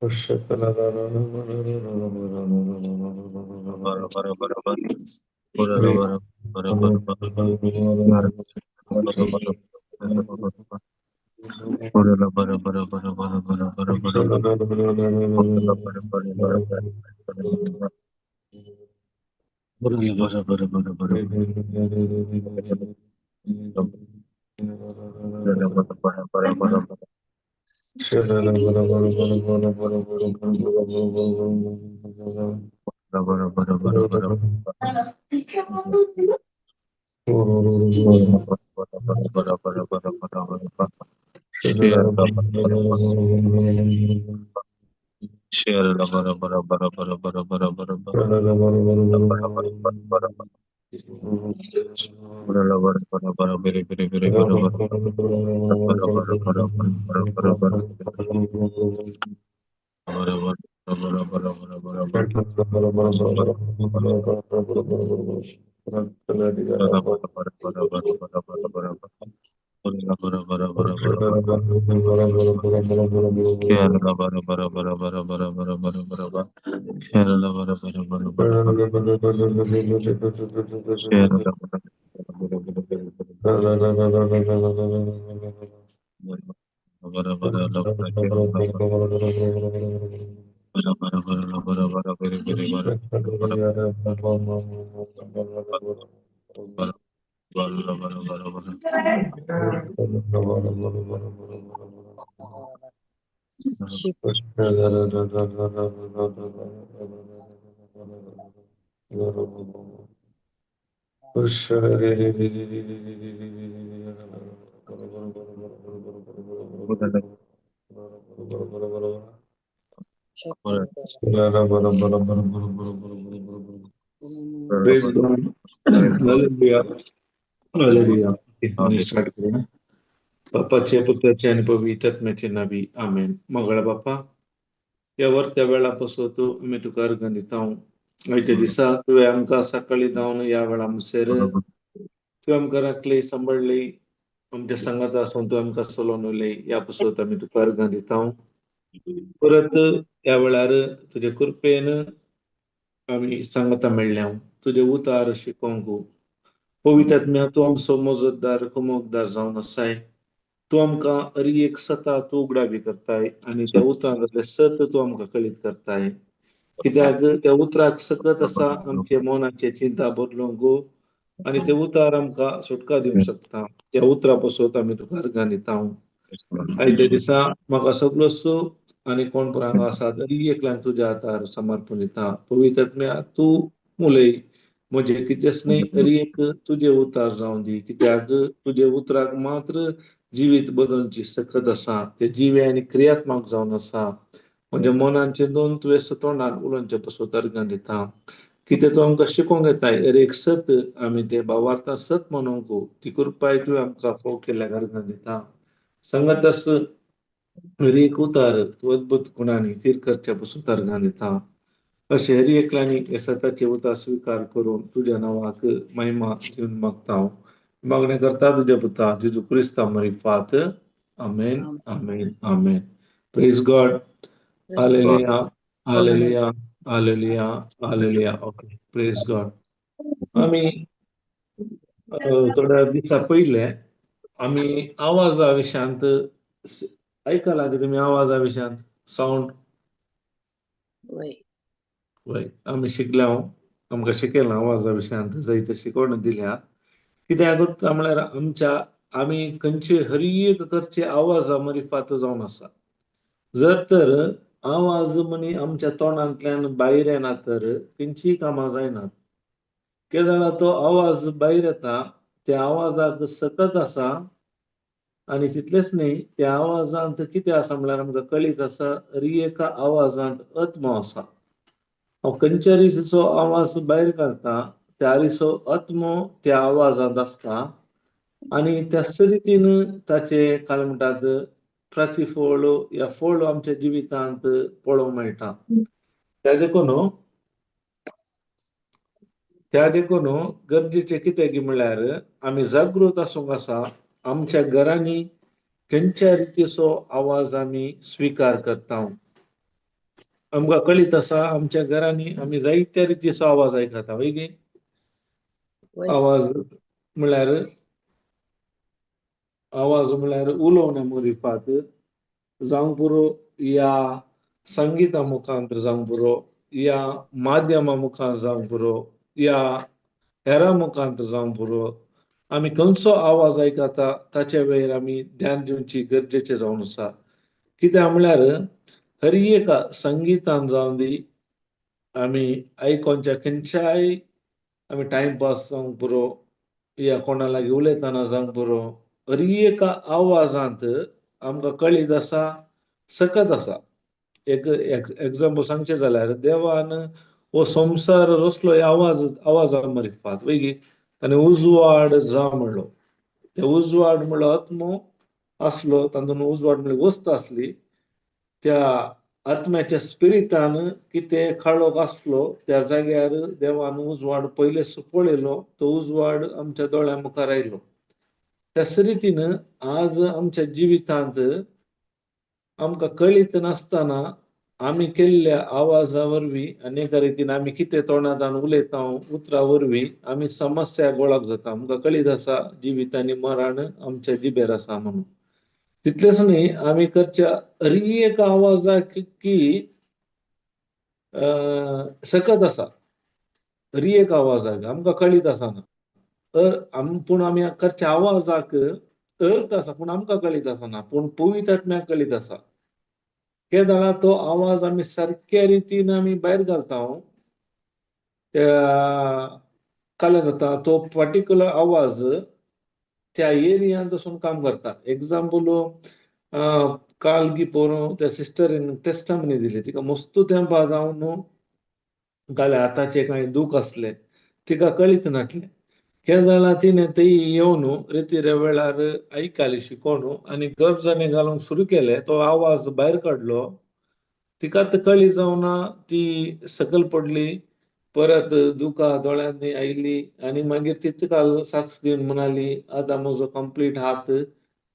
bara bara bara bara bara bara bara bara bara bara bara bara bara bara bara bara bara Praise God. Hallelujah. Hallelujah. आमी start करूया. बापाचे, पुत्राचे आनी पवित्र आत्म्याचे नावी, आमेन. मंगळा बापा, ह्या वरत्या वेळा पासून आमी तुका अर्गां दिता. आयच्या दिसा तुवें आमकां सकाळी धांवन ह्या वेळा म्हणसर तुवें आमकां राखली, सांबाळ्ळी, आमच्या सांगात आसून तुवें आमकां चलोवन उलय. ह्या पासून आमी तुका अर्गां दिता. परत ह्या वेळार तुजे कृपेन आमी सांगाता मेळ्ळ्या तुजे उतार शिकोवंक. पवित्र आत्म्या, तूं आमचो मजतदार, कुमकदार जावन आसाय. तूं आमकां हर एक सता तूं उगडावी करताय आनी त्या उतरांतलें सत तूं आमकां कळीत करताय. कित्याक त्या उतराक सकत आसा आमचे मनाचे चिंता बदलूंक आनी ते उतार आमकां सुटका दिवंक शकता. त्या उतरा पासून आमी तुका अर्गां दिता. आयच्या दिसा म्हाका सगळो आनी कोण पण हांगा आसा तरी एकल्यान तुज्या हातार समर्पण दिता. पवित्र आत्म्या, तूं उलय, म्हजें कितेंच न्हय, तरी एक तुजें उतार जावं दी. कित्याक तुजे उतराक मात्र जिवीत बदलची सकत आसा. ते जिवे आनी क्रियात्मक जावन आसा. म्हज्या मनान चिंतून तुवें तोंडान उलोवचे पासून अर्गां दिता. कितें तूं आमकां शिकोवंक येताय हर एक सत आमी ते भावार्थान सत म्हणूंक ती कृपाय तुवें आमकां फोव केल्ल्याक अर्गां दिता. सांगात हर एक उतार तूं अद्भुत गुणांनी थीर करचे पासून अर्गां दिता. अशें हर एकल्यांनी हे सताचे उतार स्विकार करून तुज्या नांवाक महिमा दिवन मागता हांव. मागणें करता तुज्या पुता जेजू क्रिस्ता मारिफात. आमेन, आमेन, आमेन. Praise God. Hallelujah, hallelujah, hallelujah, hallelujah. Okay, praise God. आमी थोड्या दिसा पयले आमी आवाजा विशयांत आयकलां की तुमी आवाजा विशयांत सावंड? वय. वय, आमी शिकल्या, आमकां शिकयलां आवाजा विशयांत, जायते शिकवण दिल्या. कित्याक म्हळ्यार आमच्या आमी खंयचे हर एक करचे आवाजा मारिफात जावन आसा. जर तर आवाज मनी आमच्या तोंडांतल्यान भायर येना तर खंयचीय कामां जायनात. केदळा तो आवाज भायर येता, त्या आवाजाक सकत आसा. आनी तितलेंच न्हय, त्या आवाजांत कितें आसा म्हळ्यार आमकां कळीत आसा, हर एका आवाजांत आत्मो आसा. हांव खंयच्या रितीचो आवाज भायर काडटा त्या रितीचो आत्मो त्या आवाजांत आसता आनी त्याच रितीन ताचे काय म्हणटात प्रतिफळ या फळ आमच्या जिवितांत पळोवंक मेळटा. त्या देखून गरजेचें कितें की म्हळ्यार आमी जागृत आसूंक आसा. आमच्या घरांनी खंयच्या रितीचो आवाज आमी स्विकार करता. आमकां कळीत आसा, आमच्या घरांनी आमी जायत्या रितीचो आवाज आयकता, वय गे? वय. आवाज म्हळ्यार, आवाज म्हळ्यार उलोवण्या मुरिफात जावंक पुरो, या संगिता मुखांत जावंक पुरो, या माध्यमा मुखार जावंक पुरो, या हेरां मुखांत जावंक पुरो, आमी खंयचो आवाज आयकता ताचे वयर आमी ध्यान दिवची गरजेचें जावन आसा. कित्याक म्हळ्यार हर एका संगितान जावं दी, आमी आयकोनच्या खंयच्याय आमी टायमपास जावंक पुरो, या कोणा लागीं उलयतना जावंक पुरो, हर एका आवाजांत आमकां कळीत आसा, सकत आसा. एक एग्जाम्पल सांगचें जाल्यार देवान हो संवसार रचलो आवाज आवाजा मरिफात, वय. ताणें उजवाड जा म्हणलो, ते उजवाड म्हणलो आत्मो आसलो, तातूंत उजवाड म्हणल्यार वस्त आसली. त्या आत्म्याच्या स्पिरिटान कितें काळोख आसलो त्या जाग्यार देवान उजवाड पयलेच पळयलो, तो उजवाड आमच्या दोळ्यां मुखार आयलो. त्याच रितीन आज आमच्या जिवितांत आमकां कळीत नासतना आमी केल्ल्या आवाजा वरवीं आनी एका रितीन आमी कितें तोंडांत उलयता उतरां वरवीं आमी समस्या गोळाक जाता. आमकां कळीत आसा जिवीत आनी मरण आमच्या जिबेर आसा म्हणून. तितलेंच न्ही, आमी करच्या हर एक आवाजाक की सकत आसा, हर एक आवाजाक आमकां कळीत आसना, पूण आमी करच्या आवाजाक अर्थ आसा, पूण आमकां कळीत आसना, पूण पवित्र आत्म्याक कळीत आसा. केदाळा तो आवाज आमी सारक्या रितीन आमी भायर घालता, त्या काल्यार जाता तो पर्टिक्युलर आवाज त्या एरियांत वचून काम करता. एग्जाम्पल, काल गी पोरूं त्या सिस्टरीन टेस्टमनी दिली, तिका मस्त तेंपा जावन काल हाताचे कांय दूख आसले, तिका कळीत नासलें. केदाळा तिणें थंय येवन रिती वेळार आयकाली शिकोवन आनी गरजांनी घालूंक सुरू केलें, तो आवाज भायर काडलो, तिका तर कळी जावना, ती सकयल पडली, परत दुकां दोळ्यांनी आयली आनी मागीर ती काल साक्ष दिवन म्हणाली, आतां म्हजो कंप्लीट हात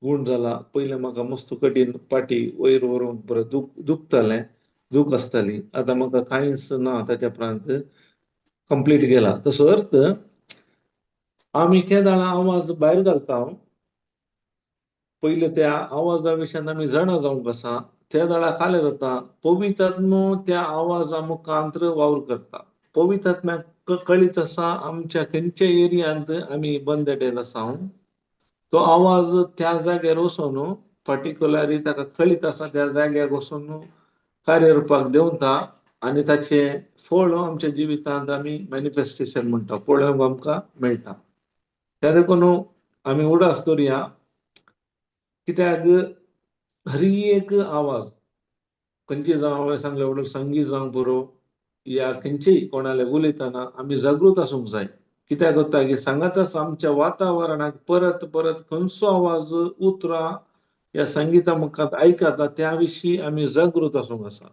गूण जाला, पयलें म्हाका मस्त कठीण पाटी वयर व्हरूंक परत दुखतालें, दूख आसताली, आतां म्हाका कांयच ना, ताच्या उपरांत कंप्लीट गेला. तसो अर्थ आमी केदाळा आवाज भायर घालता, पयले त्या आवाजा विशयान आमी जाणा जावंक आसा. त्या वेळार कालें जाता, पवित्र आत्मो त्या आवाजा मुखांत्र वावर करता. पवित्र आत्म्याक कळीत आसा आमच्या खंयच्या एरियांत आमी बंद आसा, तो आवाज त्या जाग्यार वचून पर्टिक्युलरली ताका कळीत आसा त्या जाग्यार वचून कार्यरुपाक देंवता आनी ताचें फळ आमच्या जिवितांत आमी मॅनिफेस्टेशन म्हणटा, पळोवंक आमकां मेळटा. त्या देखून आमी उडास करुया, कित्याक हर एक आवाज खंयची जावं, हांवें सांगलें व्हडलो संगीत जावंक पुरो या खंयचेय कोणाले उलयतना आमी जागृत आसूंक जाय. कित्याक जाता की सांगाताच आमच्या वातावरणाक परत परत खंयचो आवाज उतरां या संगिता मुखार आयकता त्या विशीं आमी जागृत आसूंक आसा.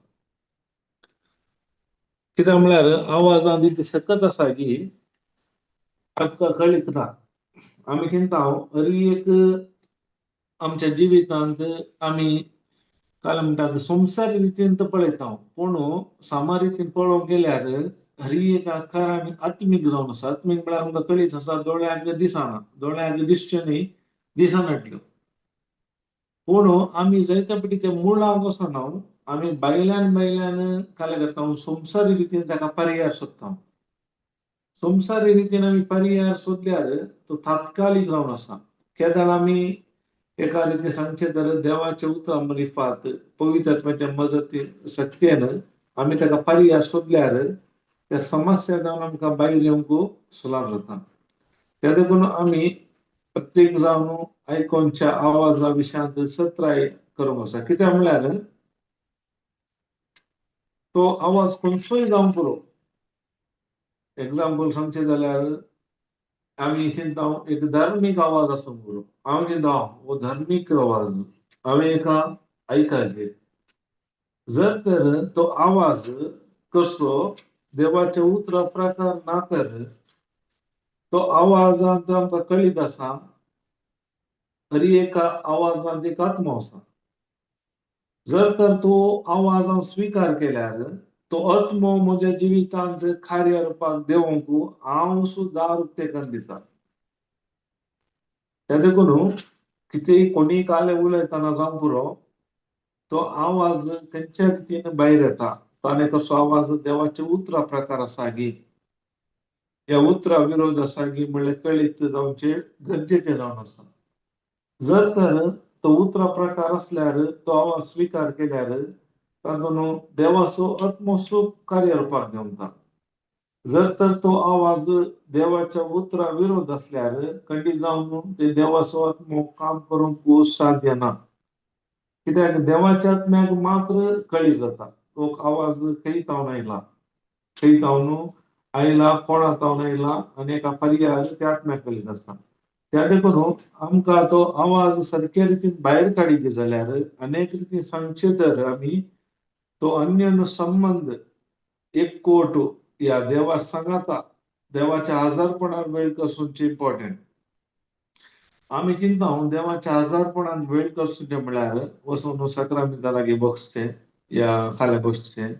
कित्याक म्हळ्यार आवाजान इतली सकत आसा की आमकां कळीत ना. आमी चिंता हर एक आमच्या जिवितांत आमी काल म्हणटात संवसारी रितीन तर पळयता, पूण सामा रितीन पळोवंक गेल्यार हर एक आकारान आत्मीक जावन आसा. आत्मीक म्हळ्यार आमकां कळीत आसा, दोळ्यांक दिसना, दोळ्यांक दिसच्यो न्ही, दिसनाटल्यो, पूण आमी जायते पटी ते मुळांक वचना, आमी भायल्यान भायल्यान काल करता, संवसारी रितीन ताका पर्याय सोदता. संवसारी रितीन आमी पर्याय सोदल्यार तो तात्कालीक जावन आसा. केदाळ आमी एका रितीन सांगचें तर देवाच्या उतरां मरिफात पवित्र आत्म्याच्या मजतीन शक्तेन आमी ताका पर्याय सोदल्यार त्या समस्या जावन आमकां भायर येवंक सुलाभ जाता. त्या देखून आमी प्रत्येक जावन आयकोनच्या आवाजा विशयांत सत्राय करूंक आसा. कित्याक म्हळ्यार तो आवाज खंयचोय जावंक पुरो. एग्जाम्पल सांगचें जाल्यार आमी चिंता एक धार्मीक आवाज आसूंक पुरो, हांव चिंता हो धार्मीक आवाज हांवें एका आयकाचेर, जर तर तो आवाज कसो देवाच्या उतरा प्रकार ना तर तो आवाजांत आमकां कळीत आसा, हर एका आवाजांत एक आत्मो आसा. जर तर तो आवाज हांव स्विकार केल्यार तो आत्मो म्हज्या जिवितांत कार्य रुपाक देवंक हांव सुद्दां उक्तें करून दिता. त्या देखून कितेंय कोणीय काले उलयतना जावं पुरो, तो आवाज खंयच्या रितीन भायर येता, ताणें कसो आवाज देवाच्या उतरा प्रकार आसा गी, ह्या उतरा विरोध आसा गी म्हणल्यार कळीत जावचें गरजेचें जावन आसा. जर तर तो उतरा प्रकार आसल्यार तो आवाज स्विकार केल्यार तातूंत देवाचो आत्मसो कार्य रुपाक देंवता. जर तर तो आवाज देवाच्या उतरा विरोध आसल्यार खंडीत जावन ते देवाचो आत्मो काम करूंक साध्य ना. कित्याक देवाच्या आत्म्याक मात्र कळी जाता तो आवाज खंय तावन आयला, खंय तावन आयला, कोणा तावन आयला आनी एका पर्याय त्या आत्म्याक कळीत आसता. त्या देखून आमकां तो आवाज सारक्या रितीन भायर काडीत जाल्यार अनेक रितीन सांगचें तर आमी तो अन्य संबंद एकवट या देवा सांगाता देवाच्या हजारपणान वेळ करसूचे इम्पॉर्टंट. आमी चिंता देवाच्या हजारपणान वेळ करसूचे म्हळ्यार वचून सक्रामेंता लागीं बसचें या खाल्या बसचें,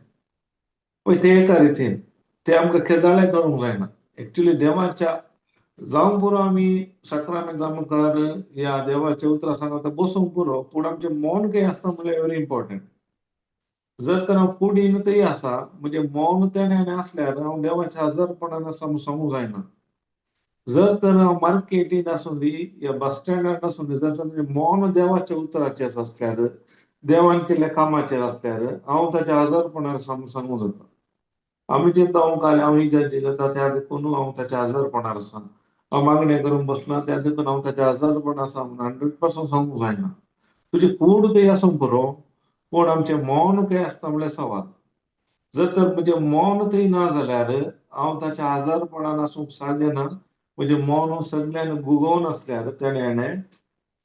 पळय ते एका रितीन ते आमकां केदाळे करूंक जायना. एक्चुली देवाच्या जावंक पुरो आमी सक्रामेंता मुखार या देवाच्या उतरां सांगाता बसूंक पुरो, पूण आमचें मौन खंय आसता म्हणल्यार व्हेरी इम्पॉर्टंट. जर तर हांव कुडीन थंय आसा म्हणजे मौन तेणें आसल्यार हांव देवाच्या हजारपणान आसा म्हूण सांगूंक जायना. जर तर हांव मार्केटीन आसूं दी या बस स्टँडार आसूं दी, जर तर म्हजें मौन देवाच्या उतराचेर आसल्यार, देवान केल्ल्या कामाचेर आसल्यार हांव ताच्या हजारपणान आसा म्हूण सांगूंक जाता. आमी चिंता हांव काल हांव इगर्जेक वता त्या देखून हांव ताच्या हजारपणार आसा, हांव मागणें करूंक बसलां त्या देखून हांव ताच्या हजारपणार आसा म्हूण 100% सांगूंक जायना. तुजी कूड खंय आसूंक पुरो, पूण आमचें मौन खंय आसता म्हणल्यार सवाल. जर तर म्हजें मौन थंय ना जाल्यार हांव ताच्या हजारपणान आसूंक साध्य ना. म्हजें मौन सगळ्यान गुगोवन आसल्यार, तेणें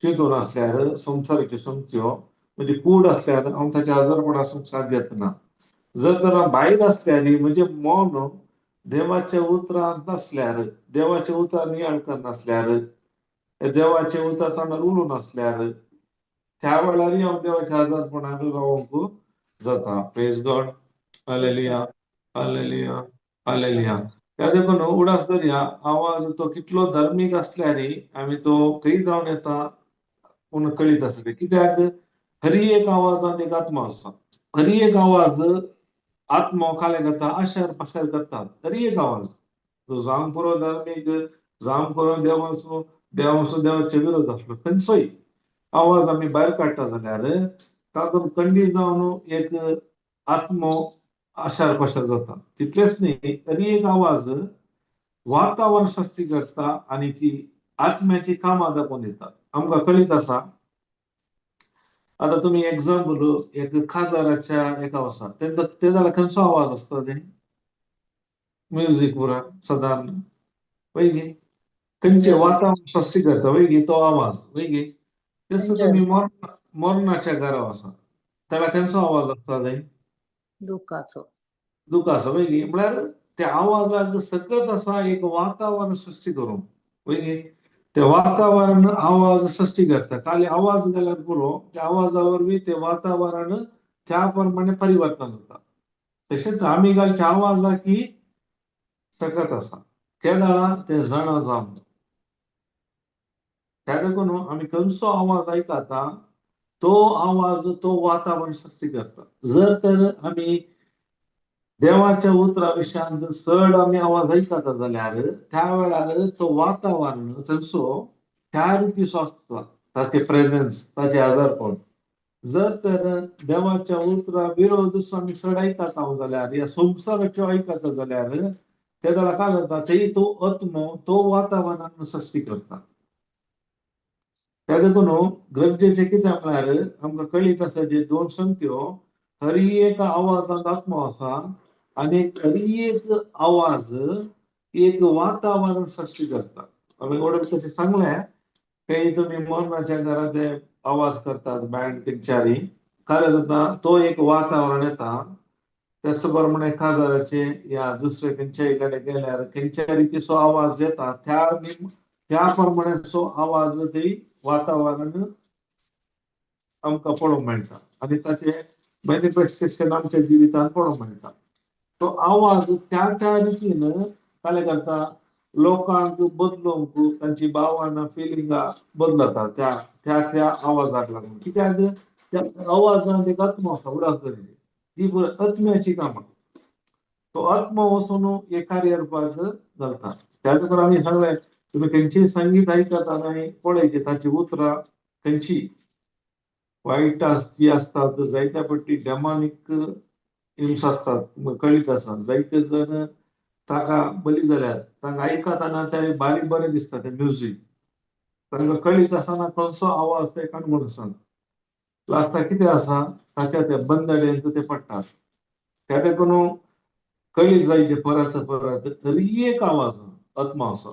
चिंतून आसल्यार, संवसाराच्यो संगत्यो म्हजी कूड आसल्यार हांव ताच्या हजारपणान आसूंक साध्य ना. जर तर हांव भायर आसल्यार म्हजें मौन देवाच्या उतरांत नासल्यार, देवाच्या उतरां नियाळ करनासल्यार, देवाच्या उतरां तोंडार उलोवन आसल्यार त्या वेळारय हांव देवाच्या हजारपणान रावंक जाता. Praise God, hallelujah, hallelujah, hallelujah. त्या देखून उडास धरया आवाज तो कितलो धार्मीक आसल्यारय आमी तो खंय जावन येता पूण कळीत आसले. कित्याक हरी एक आवाजांत एक आत्मा आसा, हरी एक आवाज आत्मो खाले करता, आशार पाशार करतात. हरी एक आवाज तो जावंक पुरो धार्मीक, जावंक पुरो देवाचो, देवाचो देवाचे विरोध आसलो, खंयचोय आवाज आमी भायर काडटा जाल्यार तातूंत खंडीत जावन एक आत्मो आशार पाशार जाता. तितलेंच न्ही, तरी एक आवाज वातावरण सृश्टी करता आनी ती आत्म्याची कामां दाखोवन दिता. आमकां कळीत आसा. आतां तुमी एग्जाम्पल एक खाजराच्या एका आसा ते जाल्यार खंयचो आवाज आसता ते म्युजीक पुरा सदां वय खंयचें वातावरण सृश्टी करता वय तो आवाज वय. तसो तुमी मरणाच्या घरा आसा ताका खंयचो आवाज आसता ते दुखाचो, दुखाचो वय. म्हळ्यार त्या आवाजाक सकत आसा एक वातावरण सृश्टी करूंक वय. ते वातावरण आवाज सृश्टी करता. खाली आवाज घाल्यार पुरो, त्या आवाजा वरवीं ते वातावरण त्या प्रमाणे परिवर्तन जाता. तशेंच आमी घालच्या आवाजाक सकत आसा केदाळा ते जाणा जावन. त्या देखून आमी खंयचो आवाज आयकता तो आवाज तो वातावरण सृश्टी करता. जर तर आमी देवाच्या उतरा विशयान जर चड आमी आवाज आयकता जाल्यार त्या वेळार तो वातावरण थंयचो त्या रितीचो आसता, ताचे प्रेझेन्स, ताचे आजारपण. जर तर देवाच्या उतरा विरोध आमी चड आयकता जाल्यार या संवसाराच्यो आयकता जाल्यार ते वेळार काय जाता थंय तो आत्मो तो वातावरणान सृश्टी करता. त्या देखून गरजेचें कितें म्हळ्यार आमकां कळीत आसा जे दोन संगत्यो, हरी एक आवाजांत आत्मो आसा आनी हरी एक आवाज एक वातावरण सृश्टी करता. आमी ऑर्डर तशें सांगलें काही तुमी मरणाच्या घरांत ते आवाज करतात बँड खंयच्यारी काय जाता तो एक वातावरण येता. त्याच प्रमाणे खाजराचे या दुसरे खंयच्याय कडेन गेल्यार खंयच्या रितीचो आवाज येता त्या प्रमाणेचो आवाज थंय वातावरण आमकां पळोवंक मेळटा आनी ताचें मॅनिफेस्टेशन आमच्या जिवितांत पळोवंक मेळटा. तो आवाज त्या त्या रितीन काय करता, लोकांक बदलूंक तांची भावना फिलिंगां बदलता त्या त्या त्या आवाजाक लागून. कित्याक त्या आवाजान एक आत्मो आसा, उडास धरिल्ली ती आत्म्याची कामां. तो आत्मो वचून एक कार्य रुपाक घालता. त्या देखून आमी सांगलें, तुमी खंयचीय संगीत आयकता न्हय, पळयची ताची उतरां खंयची वायट जी आसतात, जायत्या पट्टी डेमॉनीक हिम्स आसतात, कळीत आसा. जायते जण ताका बली जाल्यार तांकां आयकतना ते बारीक बरें दिसता तें म्युजीक, तांकां कळीत आसना खंयचो आवाज ते काणकोण आसना. लास्टाक कितें आसा ताच्या त्या बंदड्यांत ते पडटात. त्या देखून कळीत जायचे परत परत तरी एक आवाज आत्मा आसा.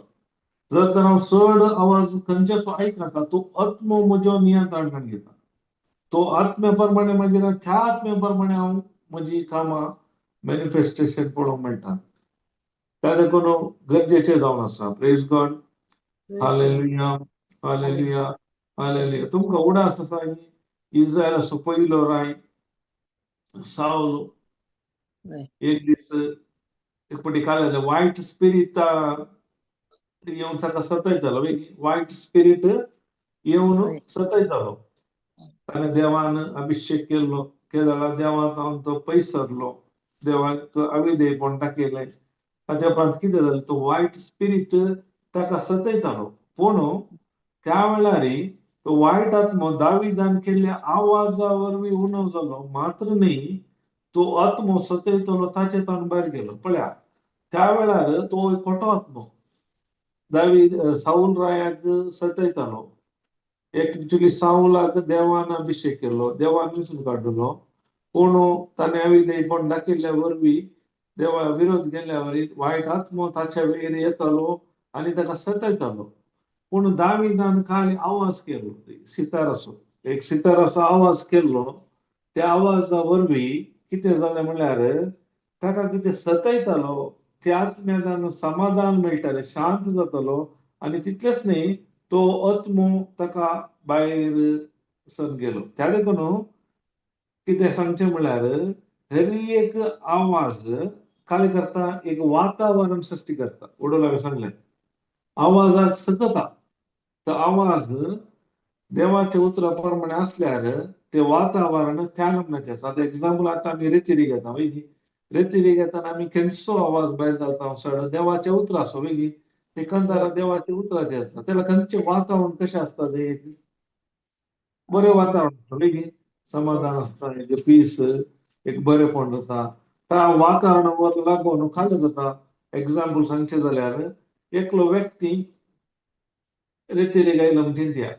जर तर हांव चड आवाज खंयचेसो आयकता तो आत्मो म्हजो नियंत्रण घेता. तो आत्म्या प्रमाणे मागीर त्या आत्म्या प्रमाणे हांव म्हजी कामां मॅनिफेस्टेशन पळोवंक मेळटा. त्या देखून गरजेचें जावन आसा. Praise God, hallelujah, hallelujah, hallelujah. तुमकां उडास आसा इस्रायलाचो पयलो राय सावल एक दीस एक पटी काडलें वायट स्पिरीट येवन ताका सतयतालो. वायट स्पिरीट येवन सतयतालो. ताणें देवान अभिषेक केल्लो, केदळा देवान तो पयस सरलो, देवाक अविधेयपण दाखयलें. ताच्या उपरांत कितें जालें, तो वायट स्पिरीट ताका सतयतालो. पूण त्या वेळार तो वायट आत्मो दाविदान केल्ल्या आवाजा वरवीं उणो जालो मात्र न्ही, तो आत्मो सतयतलो ताचे ताण भायर गेलो. पळया त्या वेळार तो खोटो आत्मो दावीद साऊल रायाक सतयतालो. एक्चुअली साऊलाक देवान अभिषेक केलो, देवान विचून काडलो, पूण ताणें अविधेयपण दाखयल्ल्या वरवीं देवा विरोध केल्ल्या वरी वायट आत्मो ताच्या वयर येतालो आनी ताका सतयतालो. पूण दाविदान खाली आवाज केलो, सिताराचो एक सिताराचो आवाज केल्लो. त्या आवाजा वरवीं कितें जालें म्हणल्यार ताका कितें सतयतालो त्या आत्म्यान समाधान मेळटालें, शांत जातालो आनी तितलेंच न्ही तो आत्मो ताका भायर सरून गेलो. त्या देखून कितें सांगचें म्हणल्यार हरी एक आवाज काय करता, एक वातावरण सृश्टी करता. वडोलाक सांगलें आवाजाक सकता, तो आवाज देवाच्या उतरा प्रमाणे असल्यार ते वातावरण त्या नमुन्याचें आसा. आतां एग्जाम्पल आतां आमी रेतिरी घेता वयगी, रेतिरी घेतना आमी खंयचो आवाज भायर घालता सड देवाच्या उतरां आसो वयगी, ते कंतारा देवाच्या उतराचें आसता. तेन्ना खंयचें वातावरण कशें आसता, ते बरें वातावरण आसता वयगी, समाधान आसता, एक पीस, एक बरेंपण जाता. त्या वातावरणावर लागून खाली जाता. एग्जाम्पल सांगचें जाल्यार एकलो व्यक्ती रेतिरी आयलो म्हण चिंतया,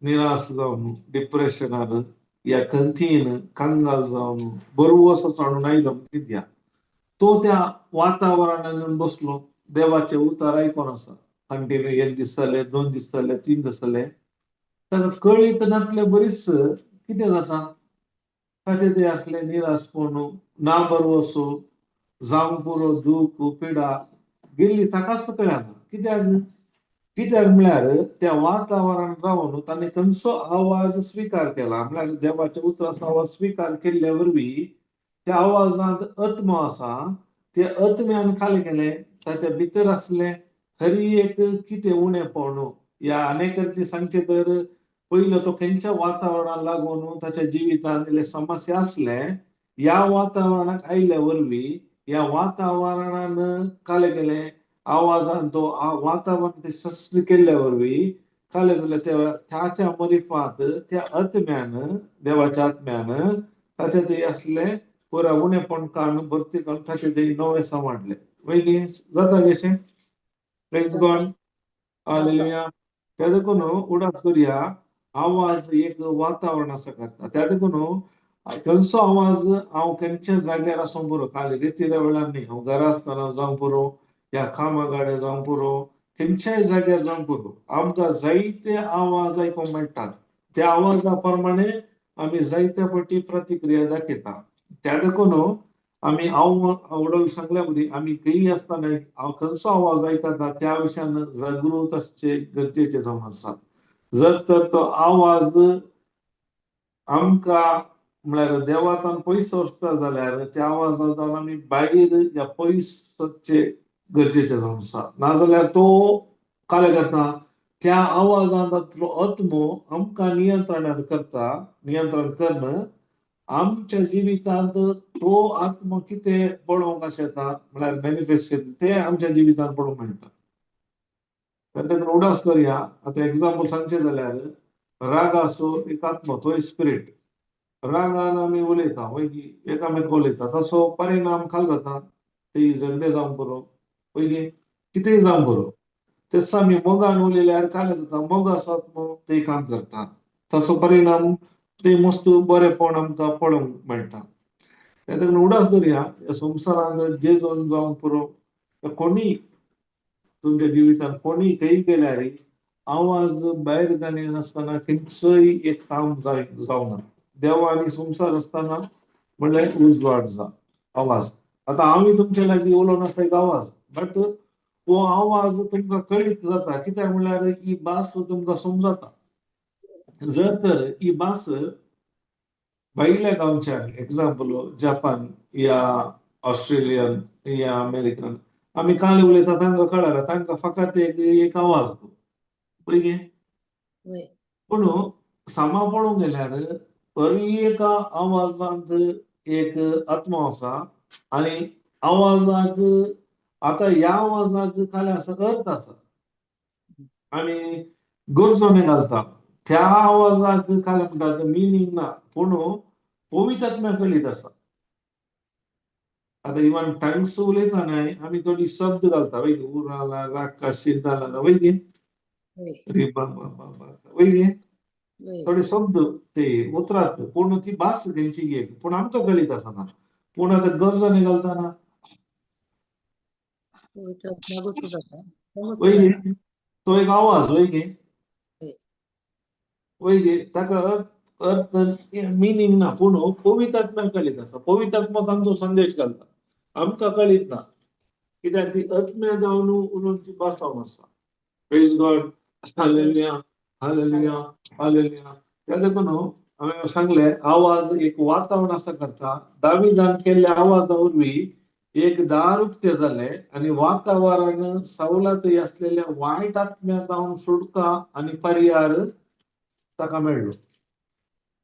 निराश जावन, डिप्रेशनान या खंतीन कंगाल जावन बरो असो चाणून आयलो म्हण चिंतया. तो त्या वातावरणान बसलो, देवाचे उतार आयकोन आसा कंटिन्यू, एक दीस जाले, 2 दीस जाले, 3 दीस जाले, ताका कळीत नातले बरीच कितें जाता, ताचे ते आसले निराशपण, ना बरो असो जावंक पुरो दूख पिडा गेल्ली ताकाच कळना. कित्याक कित्याक म्हळ्यार त्या वातावरणान रावन ताणें खंयचो आवाज स्विकार केला म्हळ्यार देवाच्या उतराचो आवाज स्विकार केल्ल्या वरवीं त्या आवाजांत आत्मो आसा, ते आत्म्यान खाली केलें ताच्या भितर आसलें हरी एक कितें उणेपण या अनेकांचे सांगचें तर पयलो तो खंयच्या वातावरणाक लागून ताच्या जिवितांत इल्ले समस्या आसले, ह्या वातावरणाक आयिल्ल्या वरवीं ह्या वातावरणान काले केलें आवाजान तो वातावरण ते शस्त्र केल्ल्या वरवीं काले जाल्यार त्याच्या मरिफात त्या आत्म्यान देवाच्या आत्म्यान ताच्या ते आसले पुरा उणेपण काडून भरती काडून ताचे ते नवें सांबाळलें. वयली जाता कशें? Praise God, hallelujah. त्या देखून उडास करुया आवाज एक वातावरण आसा करता. त्या देखून खंयचो आवाज हांव खंयच्या जाग्यार आसूंक पुरो, खाली रेतिऱ्या वेळार न्ही, हांव घरा आसतना जावंक पुरो या कामा गाड्यार जावंक पुरो, खंयच्याय जाग्यार जावंक पुरो, आमकां जायते आवाज आयकूंक मेळटात. त्या आवाजा प्रमाणे आमी जायत्या फावटी प्रतिक्रिया दाखयता. त्या देखून आमी आवडल सांगल्या वरी आमी खंय आसतना खंयचो आवाज आयकता त्या विशयान जागृत आसचे गरजेचें जावन आसा. जर तर तो आवाज आमकां म्हळ्यार देवातान पयस वचता जाल्यार त्या आवाजांत आमी भायर या पयस वचचे गरजेचें जावन आसा. नाजाल्यार तो काले करता, त्या आवाजांतलो आत्मो आमकां नियंत्रणांत करता, नियंत्रण करून आमच्या जिवितांत तो आत्मो कितें पळोवंक आशेता म्हळ्यार मॅनिफेस्ट तें आमच्या जिवितांत पळोवंक मेळटा. तेन्ना उडास धरया, आतां एग्जाम्पल सांगचें जाल्यार रागाचो एक आत्मो, तो स्पिरीट. रागान आमी उलयता, वयगी एकामेक उलयता, तसो परिणाम खाल जाता, ती झगडे जावंक बरो, वयगी कितेंय जावंक बरो. तेच आमी मोगान उलयल्यार काले जाता, मोग आसा आत्मो ते काम करता, ताचो परिणाम ते मस्त बरेपण आमकां पळोवंक मेळटा. तेन्ना उडास धरया, ह्या संवसारांत जे जावन जावंक पुरो, कोणीय तुमच्या जिवितांत कोणीय खंय गेल्यार आवाज भायर घाली नासतना खंयचोय एक काम जावना. देवा आनी संवसार आसतना म्हणल्यार उजवाड जा आवाज. आतां हांवूय तुमच्या लागीं उलोवन आसा एक आवाज, बट हो आवाज तुमकां कळीत जाता, कित्याक म्हणल्यार ही भास तुमकां समजता. जर तर ही भास भायल्या गांवच्यान, एग्जाम्पल जपान या ऑस्ट्रेलियन या अमेरिकन, आमी काल उलयता तांकां कळना, तांकां फकत एक एक आवाज तो पळय. पूण सामा पळोवंक गेल्यार हर एका आवाजांत एक आत्मो आसा आनी आवाजाक आतां ह्या आवाजाक खाली आसा अर्थ आसा आनी गरजोने घालता त्या आवाजाक खाली म्हणटा मिनींग ना, पूण पवित्र कळीत आसा. आतां इवन टंग्स उलयता न्हय आमी थोडी शब्द घालता, वय उराला राका शिंदाला वय वय थोडे शब्द ते उतरात, पूण ती भास तेंची एक, पूण आमकां कळीत आसना. पूण आतां गरजोने घालता ना वय तो एक आवाज वय गे वय गे ताका अर्थ मिनींग ना, पूण पवित्र कळीत आसा. पवित्र तांचो संदेश घालता, आमकां कळीत ना, कित्याक ती आत्म्या जावन उलोवन ती भास जावन आसा. Praise God, hallelujah, hallelujah, hallelujah. त्या देखून हांवें सांगलें आवाज एक वातावरण आसा करता. दाविदान केल्ल्या आवाजा वरवीं एक दार उक्तें जालें आनी वातावरण सवलती आसलेल्या वायट आत्म्या जावन सुटका आनी पर्यार ताका मेळ्ळो.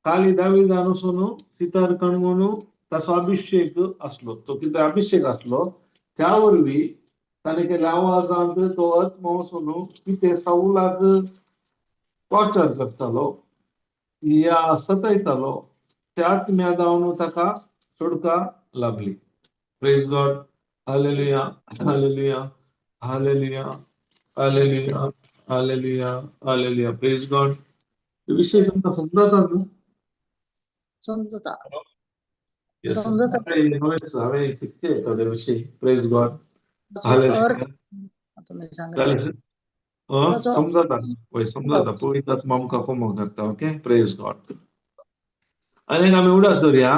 काली दाविदान वचून सितार कणगून ताचो अभिषेक आसलो, तो कितें अभिषेक आसलो त्या वरवीं ताणें केल्ल्या आवाजांत तो आत्मो वचून कितें सवलाक टॉर्चर करतालो या सतयतालो, त्या आत्म्या जावन ताका सुटका लाभली. Praise God, hallelujah, hallelujah, hallelujah, hallelujah, hallelujah, hallelujah. Praise God. विषय तुमकां समजता न्हू? समजता. समजता. हांवें शिकचे थोडे विशय. Praise God, hallelujah. समजता वय, समजता. पवित्र आत्मा आमकां कोमो करता. Okay, praise God. आनी आमी उडास धरया.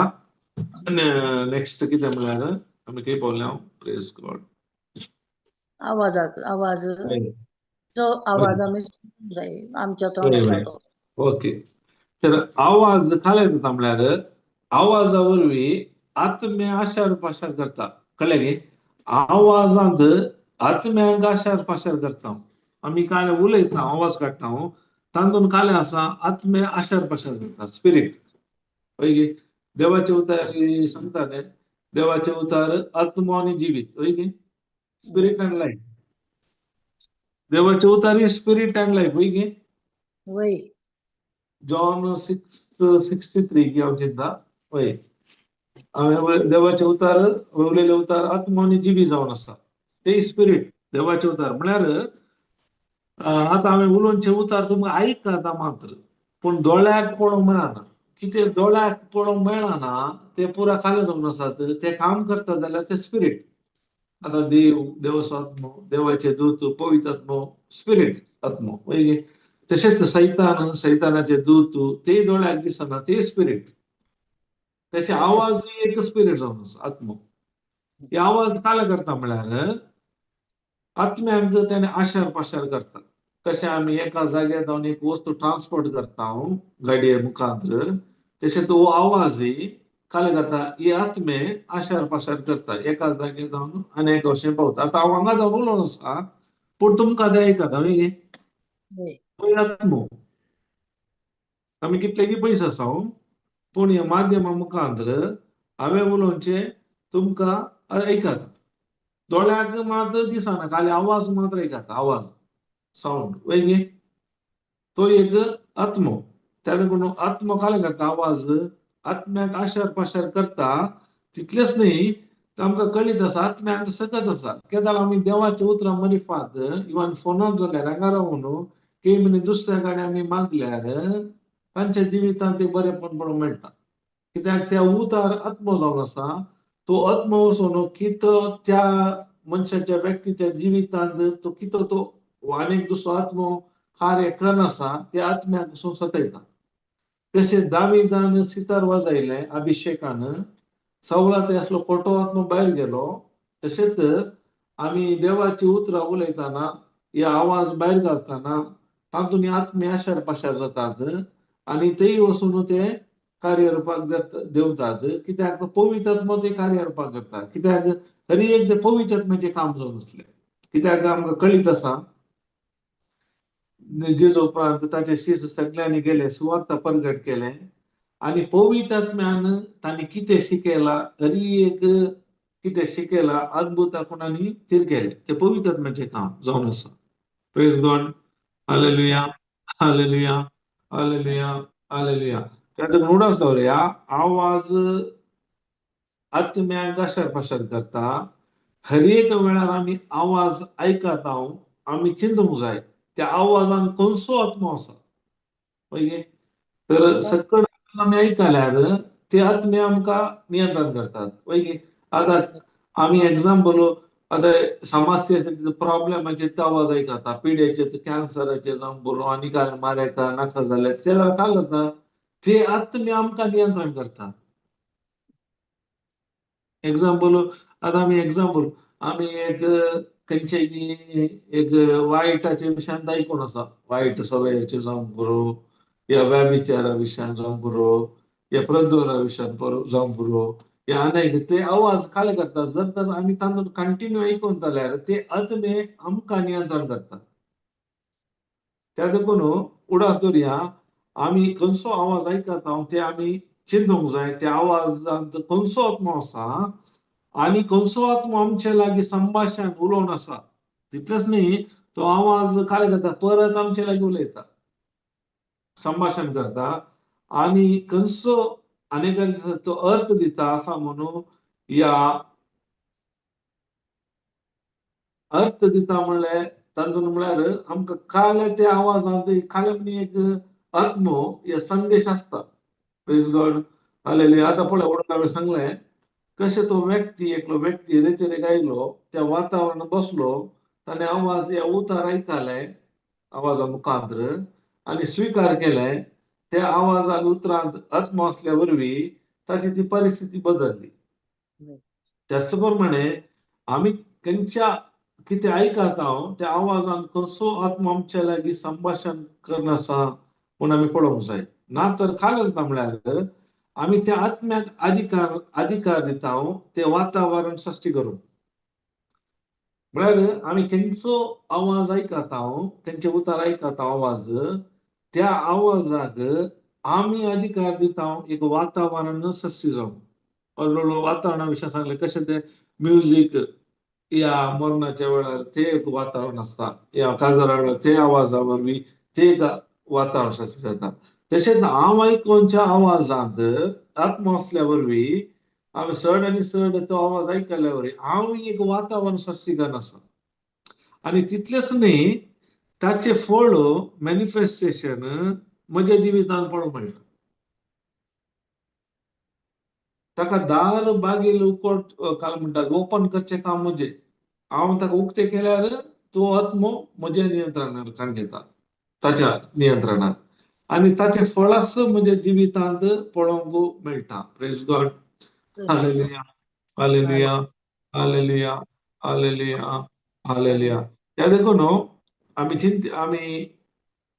नेक्स्ट कितें म्हणल्यार आमी खंय पावल्या? Praise God. आवाजाक आवाज जो आवाज आमी आमच्या तोंडात. ओके, तर आवाज खाले जाता म्हणल्यार आवाजा वरवीं आत्म्या आशार पाशार करता. कळ्ळें गे? आवाजांत आत्म्यांक आशार पाशार करता. आमी काल उलयता, आवाज काडटा, तातूंत काले आसा आत्म्या आशार पाशार करता, स्पिरीट. हय गे? देवाचे उतार सांगता न्ही, देवाचे उतार आत्मो आनी जिवीत. हय गे? Spirit and life. देवाचे उतार स्पिरीट अँड लायफ. हय गे? वय. जॉन 6:63 की हांव चिंता. वय, हांवें देवाचे उतार उलयले उतार आत्मो आनी जिवी जावन आसा, ते स्पिरीट देवाचे उतार. म्हळ्यार आतां हांवें उलोवचे उतार तुमकां आयकता मात्र, पूण दोळ्याक पळोवंक मेळना. कितें दोळ्याक पळोवंक मेळना ते पुरा खाले जावन आसात, ते काम करता जाल्यार ते स्पिरीट. आतां देव, देवाचो आत्मो, देवाचे दूत, पवित्र आत्मो, स्पिरीट आत्मो. वय, तशेंच सैतान, सैतानाचे दूत, ते दोळ्याक दिसना, ते स्पिरीट. त्याचे आवाज एक स्पिरीट जावन आसा, आत्मो. हे आवाज काले करता म्हळ्यार आत्म्यांक तेणे आशार पाशार करता. कशें आमी एका जाग्यार जावन एक वस्तू ट्रान्सपोर्ट करता गाडये मुखांत, तशें तो आवाज काले जाता ही आत्मे आशार पाशार करता एका जाग्यार जावन आनी एका वशेन पावता. आतां हांव हांगा जावन उलोवन आसा पूण तुमकां तें आयकता न्ही. तो आत्मो आमी कितलेगी पयस आसा पूण ह्या माध्यमा मुखार हांवें उलोवचें तुमकां आयकता. दोळ्याक मात दिसना, खाली आवाज मात्र आयकता, आवाज सावंड वय. तो एक आत्मो. त्या देखून आत्मो काले करता आवाज आत्म्याक आशार पाशार करता. तितलेंच न्ही तर आमकां कळीत आसा आत्म्याक सकत आसा. केदाळ आमी देवाच्या उतरां मरिफात इवन फोनार जाल्यार हांगा रावन के म्हणी दुसऱ्या कडेन आमी मागल्यार तांच्या जिवितांत ते बरेपण पळोवंक मेळटा. कित्याक त्या उतार आत्मो जावन आसा. तो आत्मो वचून कितो त्या मनशाच्या व्यक्तीच्या जिवितांत तो कितो तो आनीक दुसरो आत्मो कार्य करनासा त्या आत्म्याक वचून सतयता. तशें दाविदान सितार वाजयलें अभिषेकान सवळा ते असलो खोटो आत्मो भायर गेलो. तशेंच आमी देवाची उतरां उलयतना हे आवाज भायर घालतना तातूंत आत्मे आशार पाशार जातात आनी तेय वचून ते कार्यरुपाक देंवतात. कित्याक पवित्र आत्मो ते कार्यरुपाक करता. कित्याक हरी एक ते पवित्र आत्म्याचें काम जावन आसलें. कित्याक आमकां कळीत आसा जेजू उपरांत ताचे शीस सगळ्यांनी गेले सुवार्ता परगट केलें आनी पवित्र आत्म्यान तांणी कितें शिकयलां हरी एक कितें शिकयलां अद्भुत कोणांनी थीर केलें. तें पवित्र आत्म्याचें काम जावन आसा. Praise God. Hallelujah hallelujah hallelujah hallelujah. त्या उडास दवरया आवाज आत्म्याक आशार पाशार करता. हर एक वेळार आमी आवाज आयकता आमी चिंतूंक जाय त्या आवाजान खंयचो आत्मो आसा. पळय तर सकट आमी आयकल्यार ते आत्मे आमकां नियंत्रण करतात. पळय आतां आमी एग्जाम्पल आतां समस्या प्रॉब्लेमाचे ते आवाज आयकता, पिड्याचे कॅन्सराचे जावं बरो आनी काय मारेका नाका जाल्यार ते जाल्यार काय जाता ते आत्मे आमकां नियंत्रण करता. एग्जाम्पल आतां आमी एग्जाम्पल आमी एक खंयचे एक वायटाचे विशयान आयकून आसा, वायट सवयेचे जावं पुरो या व्याविचारा विशयान जावं पुरो या प्रदोरा विशयान जावं पुरो या आनी ते आवाज खाली करता. जर तर आमी तांतून कंटिन्यू आयकून जाल्यार ते आत्मे आमकां नियंत्रण करता. त्या देखून उडास दवरया आमी खंयचो आवाज आयकता ते आमी चिंतूंक जाय. त्या आवाजांत खंयचो आत्मो आसा आनी खंयचो आत्मो आमचे लागीं संभाशण उलोवन आसा. तितलेंच न्ही तो आवाज खाली करता परत आमचे लागीं उलयता संभाशण करता आनी खंयचो आनी तो अर्थ दिता आसा म्हणून या अर्थ दिता म्हणल्यार तातूंत म्हणल्यार आमकां काल त्या आवाजांत खाली म्हणी एक आत्मो या संदेश आसता. Praise God hallelujah. आतां पळय ओडून हांवें सांगलें कशें तो व्यक्ती एकलो व्यक्ती रेतीर आयलो त्या वातावरणात बसलो ताणें आवाज ह्या उतार आयकले आवाजा मुखांतर आनी स्विकार केलें. त्या आवाजान उतरांत आत्मो आसल्या वरवीं ताची ती परिस्थिती बदलली. त्याच प्रमाणे आमी खंयच्या कितें आयकता त्या आवाजान कसो आत्मो आमच्या लागीं संभाशण करनासा म्हूण आमी पळोवंक जाय. ना तर काय जाता म्हळ्यार आमी त्या आत्म्याक अधिकार अधिकार दिता ते वातावरण सृश्टी करूंक. म्हळ्यार आमी खंयचो आवाज आयकता खंयचे उतार आयकता आवाज त्या आवाजाक आमी अधिकार दिता एक वातावरण सृश्टी जावं. हळू वातावरणा विशय सांगलें कशें तें म्युजीक या मरणाच्या वेळार ते एक वातावरण आसता या काजारा वेळार ते आवाजा वरवीं ते एक वातावरण सृश्टी जाता. तशेंच हांव आयकोनच्या आवाजांत आत्मो आसल्या वरवीं हांवें चड आनी चड तो आवाज आयकल्या वरवीं हांव एक वातावरण सृश्टी करना आसा. आनी तितलेंच न्ही ताचें फळ मॅनिफेस्टेशन म्हज्या जिवितांत पळोवंक मेळटा. ताका दार बागील उकोट काय म्हणटात ओपन करचें काम म्हजें. हांव ताका उक्तें केल्यार तो आत्मो म्हज्या नियंत्रणान घेता ताच्या नियंत्रणात आनी ताचें फळास म्हज्या जिवितांत पळोवंक मेळटा. Praise God. Hallelujah hallelujah hallelujah hallelujah hallelujah. त्या देखून आमी चिंत आमी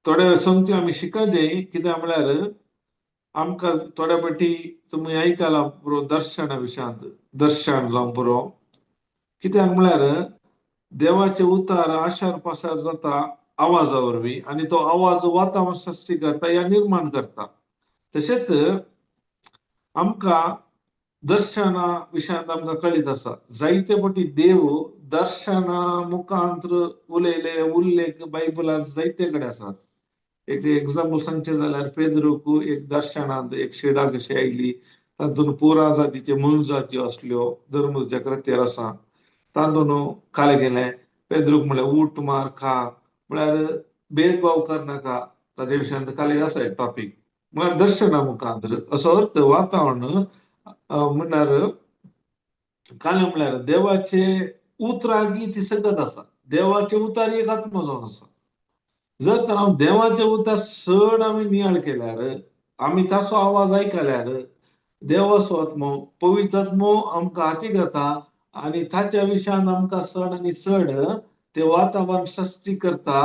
थोडे सोमती आमी शिकत जाय. कित्याक म्हळ्यार आमकां थोड्या फावटी तुमी आयकलां पुरो दर्शना विशयांत, दर्शन जावं पुरो. कित्याक म्हळ्यार देवाचे उतार आशार पासार जाता आवाजा वरवीं आनी तो आवाज वातावरण सृश्टी करता या निर्माण करता. तशेंच आमकां दर्शना विशयांत आमकां कळीत आसा, जायते फावटी देव दर्शना मुखांत उलयले उल्लेख बायबलांत जायते कडेन आसात. एक एग्जाम्पल सांगचें जाल्यार पेद्रूक एक दर्शनांत एक शेडा कशी आयली, तातूंत पुरा जातीचे मोनजात्यो आसल्यो, धर्मच्या कृत्यार आसा. तातूंत खालें गेलें, पेद्रूक म्हणलें उठ मार खा, म्हळ्यार भेदभाव करनाका. ताजे विशयांत खाली आसा एक टॉपीक, म्हळ्यार दर्शना मुखांत असो अर्थ वातावरण म्हणल्यार कालें म्हळ्यार देवाचे उतरागी ती सकत आसा. देवाचे उतार एक आत्मो जावन आसा. जर तर हांव देवाचे उतार चड आमी नियाळ केल्यार, आमी ताचो आवाज आयकल्यार, देवाचो आत्मो पवित्र आत्मो आमकां हाती घेता आनी ताच्या विशयान आमकां चड आनी चड ते वातावरण सृश्टी करता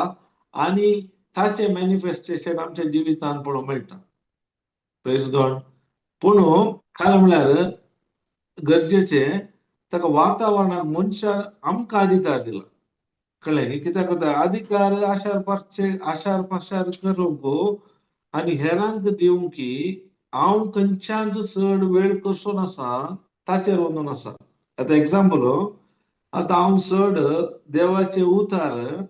आनी ताचें मॅनिफेस्टेशन आमच्या जिवितांत पळोवंक मेळटा. Praise God. पूण काय म्हळ्यार गरजेचें ताका वातावरणाक मनशान आमकां अधिकार दिला, कळ्ळें न्ही? कित्याक जाता अधिकार आशार पासचे आशार पाशार करूंक आनी हेरांक दिवंक की हांव खंयच्यान चड वेळ कसोन आसा ताचेर वचून आसा. आतां एग्जाम्पल, आतां हांव चड देवाचे उतार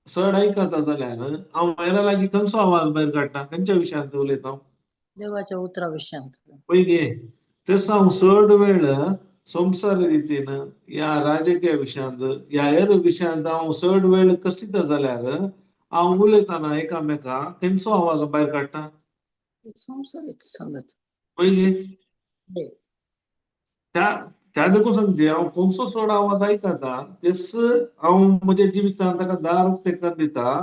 चड आयकता जाल्यार हांव हेरां लागीं खंयचो आवाज भायर काडटा, खंयच्या विशयांत उलयता? देवाच्या उतरा विशयांत. पळय तसो हांव चड वेळ संवसार रितीन या राजकीय विशयांत या हेर विशयांत हांव चड वेळ कसिता जाल्यार हांव उलयतना एकामेका खंयचो आवाज भायर काडटा? संवसारीक सांगत. पळय त्या त्या देखून सांगचे हांव खंयचो चड आवाज आयकता तेच हांव म्हज्या जिवितांत ताका दार उक्तें करून दिता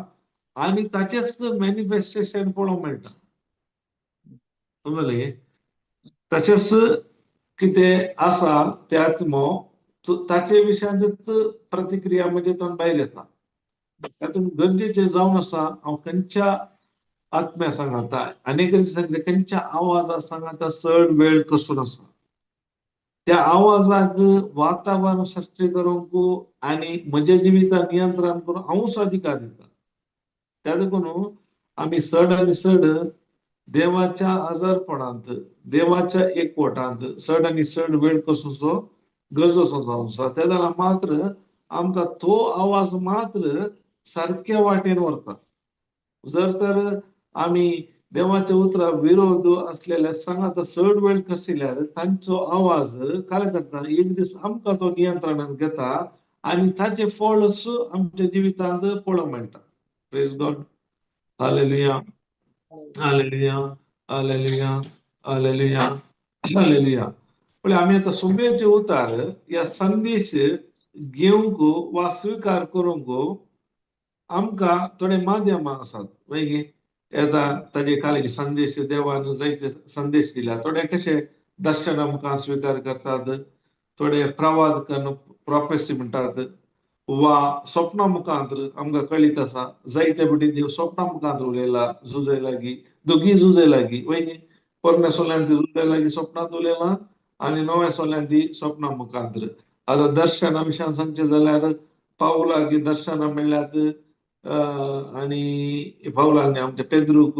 आनी ताचेच मॅनिफेस्टेशन पळोवंक मेळटा. समजलें? तशेंच कितें आसा ते आत्मो ताचे विशयांतच प्रतिक्रिया म्हज्या तातूंत भायर येता. तातूंत गरजेचें जावन आसा हांव खंयच्या आत्म्या सांगाता आनी सांगता, खंयच्या आवाजा सांगाता चड वेळ कसून आसा, त्या आवाजाक वातावरण सृश्टी करूंक आनी म्हज्या जिविताक नियंत्रण करूंक हांवूच अधिकार दिता. त्या देखून आमी चड आनी चड देवाच्या आजारपणांत, देवाच्या एकवटांत चड आनी चड वेळ कसोचो गरजो जावन आसा. त्या जाल्यार मात्र आमकां तो आवाज मात्र सारक्या वाटेन व्हरता. जर तर आमी देवाच्या उतरा विरोध असलेल्या सांगाता चड वेळ कसिल्यार तांचो आवाज काय करता, एक दीस आमकां तो नियंत्रणांत घेता आनी ताचें फळच आमच्या जिवितांत पळोवंक मेळटा. Praise God. Hallelujah, hallelujah, hallelujah, hallelujah, hallelujah. पळय आमी आतां सुम्याचे उतार या संदेश घेवंक वा स्विकार करूंक आमकां थोडे माध्यमां आसात. मागीर येता ताजे खाली संदेश देवान जायते संदेश दिल्या. थोडे कशे दर्शन आमकां स्विकार करतात, थोडे प्रवाद करून प्रोफेसी म्हणटात वा स्वप्ना मुखांत आमकां कळीत आसा. जायते फावटी देव स्वप्ना मुखांत उलयला झुजय लागीं, दोगी झुजय लागीं वयनी पोरण्या सोल्यान ती झुजय लागीं स्वप्नांत उलयला आनी नव्या सोल्यान ती स्वप्ना मुखांत. आतां दर्शना विशयान सांगचें जाल्यार पावलाक दर्शनां मेळ्ळ्यात आनी पावलांनी आमच्या पेद्रूक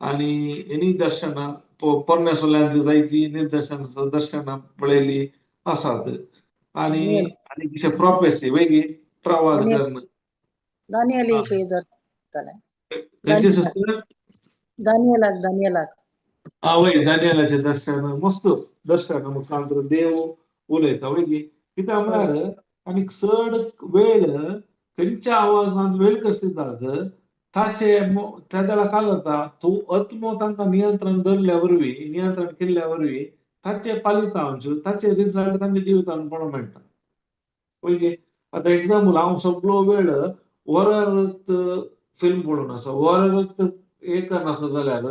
आनी हेनी दर्शनां पोरण्या सोल्यांत जायती निदर्शनां दर्शनां पळयली आसात. आनी आनी कितें प्रोफेसी वेगळी प्रवाद करून दानियेलीक दर्शन. खंयचे सिस्टर? दानियलाक, दानियलाक. आ वय, दानियलाचें दर्शन मस्त दर्शन मुखांत देव उलयता वय. कित्याक म्हळ्यार आनी चड वेळ खंयच्या आवाजांत वेळ कसितात ताचे त्या वेळार काय जाता, तो आत्मो तांकां नियंत्रण धरल्या वरवीं, नियंत्रण केल्ल्या वरवीं ताचे पालितांश ताचे रिजल्ट तांच्या जिवितांत पळोवंक मेळटा. पळय आतां एग्जाम्पल, हांव सगळो वेळ वरार फिल्म पळोवन आसा, वरार एक आसा जाल्यार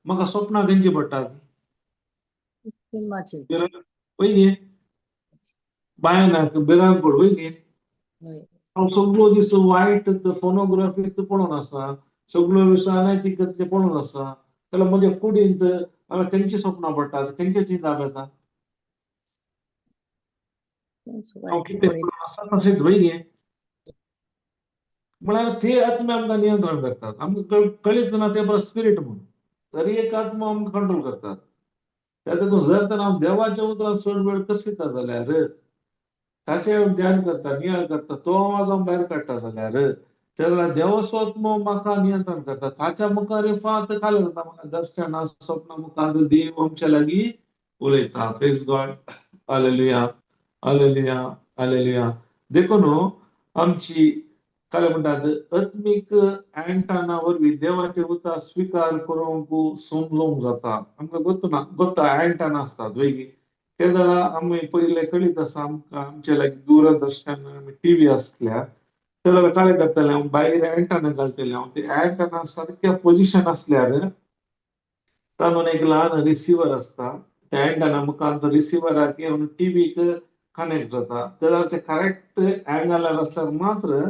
म्हाका स्वप्नां खंयची पडटात? फिल्माची. पळय भयानक भिरांकूळ वय. हांव सगळो दीस वायट फोनोग्राफी पळोवन आसा, सगळो दीस अनैतिकते पळोवन आसा. जाल्यार म्हज्या कुडींत हांवें खंयची स्वप्नां पडटात, खंयचे चिंताप येता, हांव कितें आसा तशेंच वय गे. म्हळ्यार ते आत्मे आमकां नियंत्रण करतात, आमकां कळीत ना ते बरो स्पिरीट म्हणून. तरी एक आत्मा आमकां कंट्रोल करतात. त्या देखून जर तर हांव देवाच्या उतरान चड वेळ कसिता जाल्यार, ताचेर ध्यान करता, नियाळ करता, तो आवाज हांव भायर काडटा जाल्यार, तेन्ना देवाचो आत्मो म्हाका नियंत्रण करता. ताच्या मुखार फात काल जाता, म्हाका दर्शना स्वप्ना मुखार देव आमच्या लागीं उलयता. प्रेज गॉड, हालेलुया, हालेलुया, हालेलुया. देखून आमची काय म्हणटात आत्मीक अँटाना वरवीं देवाचे उतर स्विकार करूंक समजूंक जाता. आमकां गोत्त ना, गोत्ता अँटाना आसतात वेगळी. ते जाल्यार आमी पयले कळीत आसा आमकां, आमचे लागीं दूरदर्शन आमी टिवी आसल्या ते जाल्यार काय करताले, हांव भायर अँटाना घालतले. हांव ते अँटाना सारक्या पोजिशन आसल्यार तातूंत एक ल्हान रिसिवर आसता, त्या अँटाना मुखार रिसिवराक येवन टिवीक कनेक्ट जाता. ते जाल्यार ते करेक्ट अँगलार आसल्यार मात्र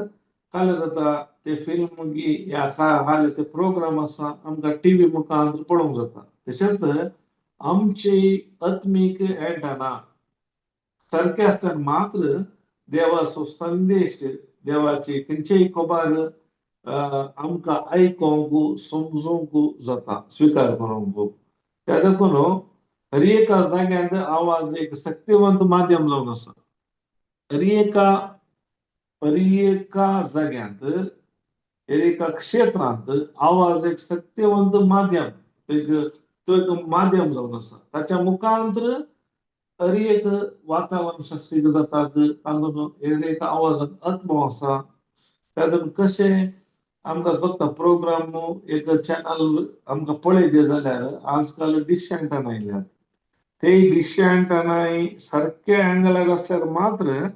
काय जाता, ते फिल्म या काय ते प्रोग्राम आसा आमकां टिवी मुखार पळोवंक जाता. तशेंच आमची आत्मीक अँटाना सारके आसल्यार मात्र देवाचो संदेश, देवाची खंयचेय खबर आमकां आयकोंक समजूंक जाता, स्विकार करूंक. त्या देखून हर एका जाग्यांत आवाज एक शक्तिवंत माध्यम जावन आसा. हर एका जाग्यांत, हर एका क्षेत्रांत आवाज एक शक्तिवंत माध्यम, एक तो एक माध्यम जावन आसा. ताच्या मुखांतर हर एक वातावरण शास्त्रीक जातात, तातूंत हर एका आवाजान आत्मो आसा. तातूंत कशें आमकां फक्त प्रोग्राम एक चॅनल आमकां पळयचे जाल्यार आजकाल डिश अँटना आयल्यात. ते डिश अँटनाय सारके अँगलार आसल्यार मात्र,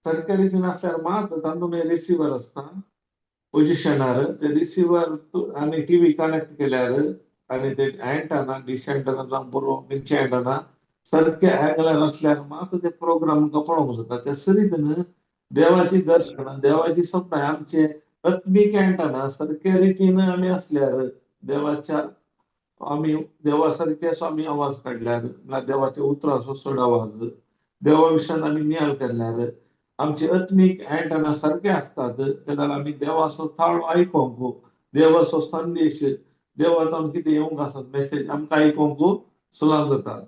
सारक्या रितीन आसल्यार मात्र तातूंत रिसिवर आसता पोजिशनार, ते रिसिवर आनी टिवी कनेक्ट केल्यार आनी ते अँटना डिश अँटना जावं बरो खंयचे अँटना सारके अँगलार आसल्यार मात्र ते प्रोग्राम आमकां पळोवंक जाता. त्या रितीन देवाची दर्शनां, देवाची सपनां आमचे आत्मीक अँटना सारक्या रितीन आमी आसल्यार, देवाच्या आमी देवा सारके असो आमी आवाज काडल्यार, ना देवाच्या उतराचो चड आवाज, देवा विशयान आमी नियाळ केल्यार आमचे आत्मीक अँटना सारके आसतात. तेन्ना आमी देवाचो ताळो आयकोंक, देवाचो संदेश, देवाक कितें येवंक आसत मेसेज आमकां आयकोंक सुलान जाता.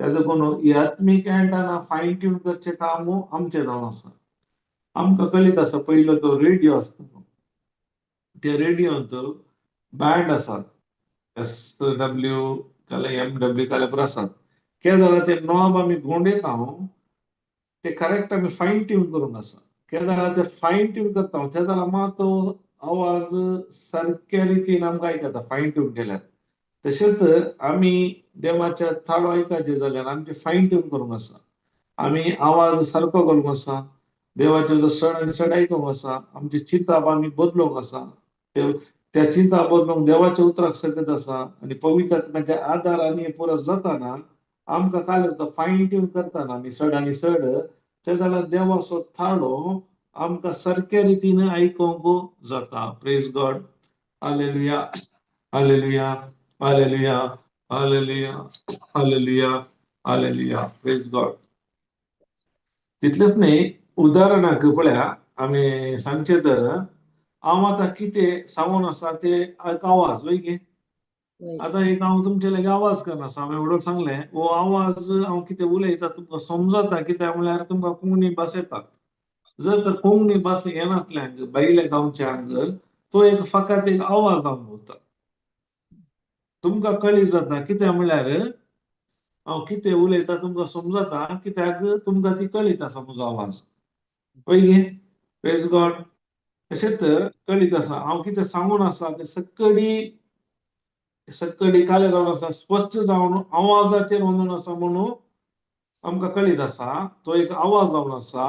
त्या देखून ही आत्मीक अँटना फायन ट्यून करचें काम आमचें जावन आसा. आमकां कळीत आसा, पयलो तो रेडियो आसता, त्या रेडियोंत बँड आसात, एस डब्ल्यू काले एम डब्ल्यू काले पुरो आसात. कितें जाल्यार ते नॉब आमी घुंवडयता, ते करेक्ट आमी फायन ट्यून करूंक आसा. कितें जाल्यार ते फायन ट्यून करता ते जाल्यार मात तो आवाज सारक्या रितीन आमकां आयकता फायन ट्यून केल्यार. तशेंच आमी देवाच्या थाळो आयकाचे जाल्यार आमचें फायन ट्यून करूंक आसा, आमी आवाज सारको करूंक आसा, देवाचो जो सण आनी सण आयकूंक आसा, आमचे चिंताप आमी बदलूंक आसा, त्या चिंता बदलूंक देवाच्या उतराक सकत आसा आनी पवित्र आत्म्याच्या आदारान हें पुरो जाताना आमकां काय जाता, फायन ट्यून करताना आमी सड आनी सड ते जाल्यार देवाचो थाळो आमकां सारक्या रितीन आयकूंक जाता. प्रेज गॉड, hallelujah, hallelujah, hallelujah, hallelujah, hallelujah, hallelujah, praise God. तितलेंच न्ही, उदाहरणाक पळया आमी सांगचें तर हांव आतां कितें सांगून आसा ते एक आवाज वय गे. आतां एक हांव तुमचे लागीं आवाज करना आसा, हांवें व्हडून सांगलें, हो आवाज हांव कितें उलयता तुमकां समजता, कित्याक म्हळ्यार तुमकां कोंकणी भास येता. जर तर कोंकणी भास येनासल्यांक, भायल्या गांवच्यांक, तो एक फकत एक आवाज जावन उरता. तुमकां कळी जाता, कित्याक म्हळ्यार हांव कितें उलयता तुमकां समजता, कित्याक तुमकां ती कळीत आसा म्हजो आवाज वय गे. प्रेज गॉड. तशेंच कळीत आसा हांव कितें सांगून आसा तें सकडी सकडी काले जावन आसा, स्पश्ट जावन आवाजाचेर वचून आसा म्हणून आमकां कळीत आसा. तो एक आवाज जावन आसा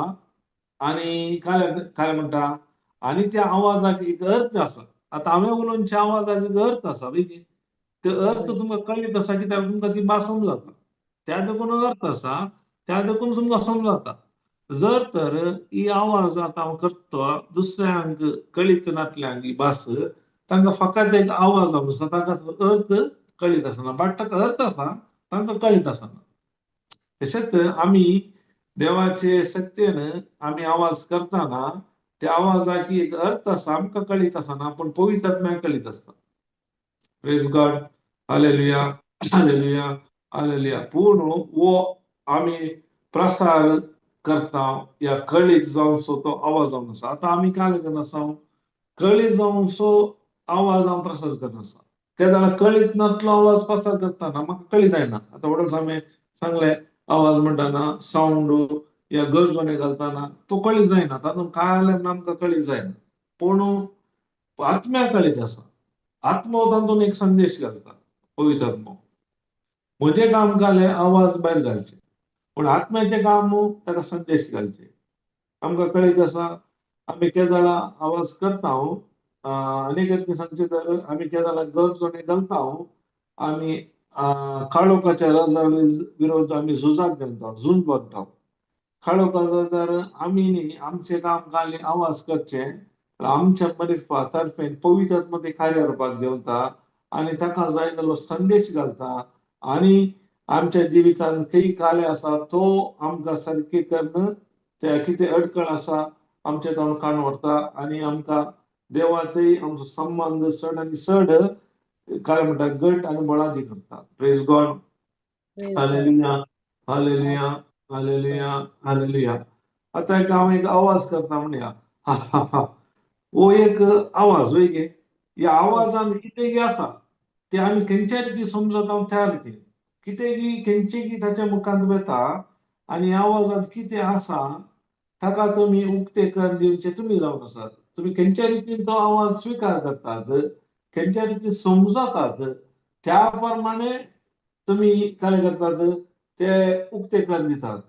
आनी काय काय म्हणटा, आनी त्या आवाजाक एक अर्थ आसा. आतां हांवें उलोवच्या आवाजाक एक अर्थ आसा वय गे. ते अर्थ तुमकां कळीत आसा कित्याक तुमकां ती भास समजता, त्या देखून अर्थ आसा, त्या देखून तुमकां समजता. जर तर ही आवाज आतां हांव करता दुसऱ्यांक कळीत नातल्यांक ही भास, तांकां फकत एक आवाज जावन आसा, तांकां अर्थ कळीत आसना, बट ताका अर्थ आसा, तांकां कळीत आसना. तशेंच आमी देवाचे शक्तीन आमी आवाज करतना त्या आवाजाक एक अर्थ आसा, आमकां कळीत आसना, पूण पवित्र आत्म्याक कळीत आसता. Praise God, hallelujah, hallelujah, hallelujah. पूण हो आमी प्रसार करता या कळीत जावचो तो आवाज जावन आसा. आतां आमी काय करनासा, कळीत जावचो आवाज हांव प्रसार करनासा. तेन्ना कळीत नातलो आवाज प्रसार करतना म्हाका कळीत जायना. आतां व्हडलो आमी सांगले आवाज म्हणटाना सावंड या गरजोने घालतना तो कळीत जायना, तातूंत काय आलें म्हण आमकां कळीत जायना, पूण आत्म्या कळीत आसा. आत्मो तातूंत एक संदेश घालता, पवित्र आत्मो. म्हजें काम घालें आवाज भायर घालचे, पूण आत्म्याचें काम ताका संदेश घालचे. आमकां कळीत आसा आमी केदळा आवाज करता, आनी कितें सांगचें तर आमी केदळा गरजोने घालता, आमी काळोखाच्या रजा विरोध आमी झुजाक घालता, झूज बांदता. काळोखाचो जर आमी न्ही आमचें काम घालें आवाज करचें, आमच्या मरिफा तर्फेन पवित्र आत्मा ते कार्य रुपाक देंवता आनी ताका जाय जालो संदेश घालता आनी आमच्या जिवितांत खंय काले आसा तो आमकां सारकें करून त्या कितें अडकळ आसा आमच्या जावन काण व्हरता आनी आमकां देवातय आमचो संबंद चड आनी चड काय म्हणटा गट आनी बळादी करता. Praise God, hallelujah, hallelujah, hallelujah, hallelujah. आतां एक हांव एक आवाज करता म्हणया, हा हा हा, हो एक आवाज वय गे. ह्या आवाजान कितें आसा ते आमी खंयच्या रिती समजता त्या रितीन कितें की खंयचे की ताच्या मुखांत वता आनी ह्या आवाजांत कितें आसा ताका तुमी उक्ते कर दिवचे तुमी जावन आसात. तुमी खंयच्या रितीन तो आवाज स्विकार करतात, खंयच्या रितीन समजतात त्या प्रमाणे तुमी काय करतात ते उक्ते कर दितात.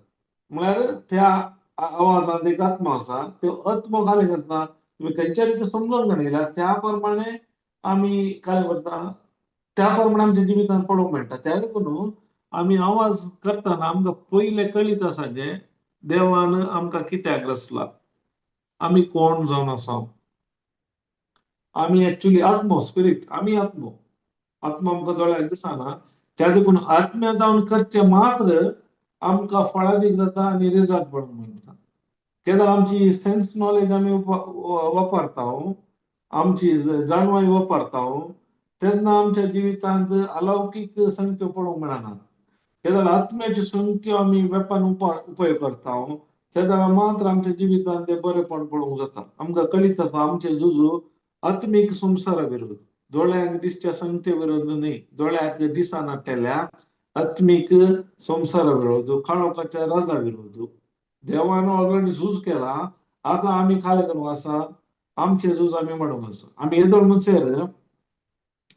म्हळ्यार त्या आवाजांत एक आत्मा आसा, त्यो आत्मो काय करता तुमी खंयच्या रितीन समजून घेतल्या त्या प्रमाणे आमी काय करता त्या प्रमाणे आमच्या जिवितांत पळोवंक मेळटा. त्या देखून आमी आवाज करतना आमकां पयलें कळीत आसा जें देवान आमकां कित्याक रचला, आमी कोण जावन आसा. आमी एक्चुली आत्मो, स्पिरीट, आमी आत्मो, आत्मो आमकां दोळ्याक दिसना, त्या देखून आत्म्या जावन करचें मात्र आमकां फळादीक जाता आनी रिजल्ट पळोवंक मेळटा. केन्ना आमची सेन्स नॉलेज आमी वापरता, आमची जाणवाय वापरता तेन्ना आमच्या जिवितांत अलौकीक संगत्यो पळोवंक मेळना. केन्ना आत्म्याच्यो संगत्यो आमी वेपान उपयोग करता तेन्ना मात्र आमच्या जिवितांत ते बरेपण पळोवंक जाता. आमकां कळीत जाता आमचे जुजू आत्मीक संवसारा विरोध, दोळ्यांक दिसच्या संगते विरोध न्हय, दोळ्याक दिसनाटल्या आत्मीक संवसारा विरोध, काळोखाच्या राजा विरोध. देवान ऑलरेडी झूज केला, आतां आमी खाले करूंक आसा, आमचे झूज आमी म्हणूंक आसा. आमी येदोळ म्हणसर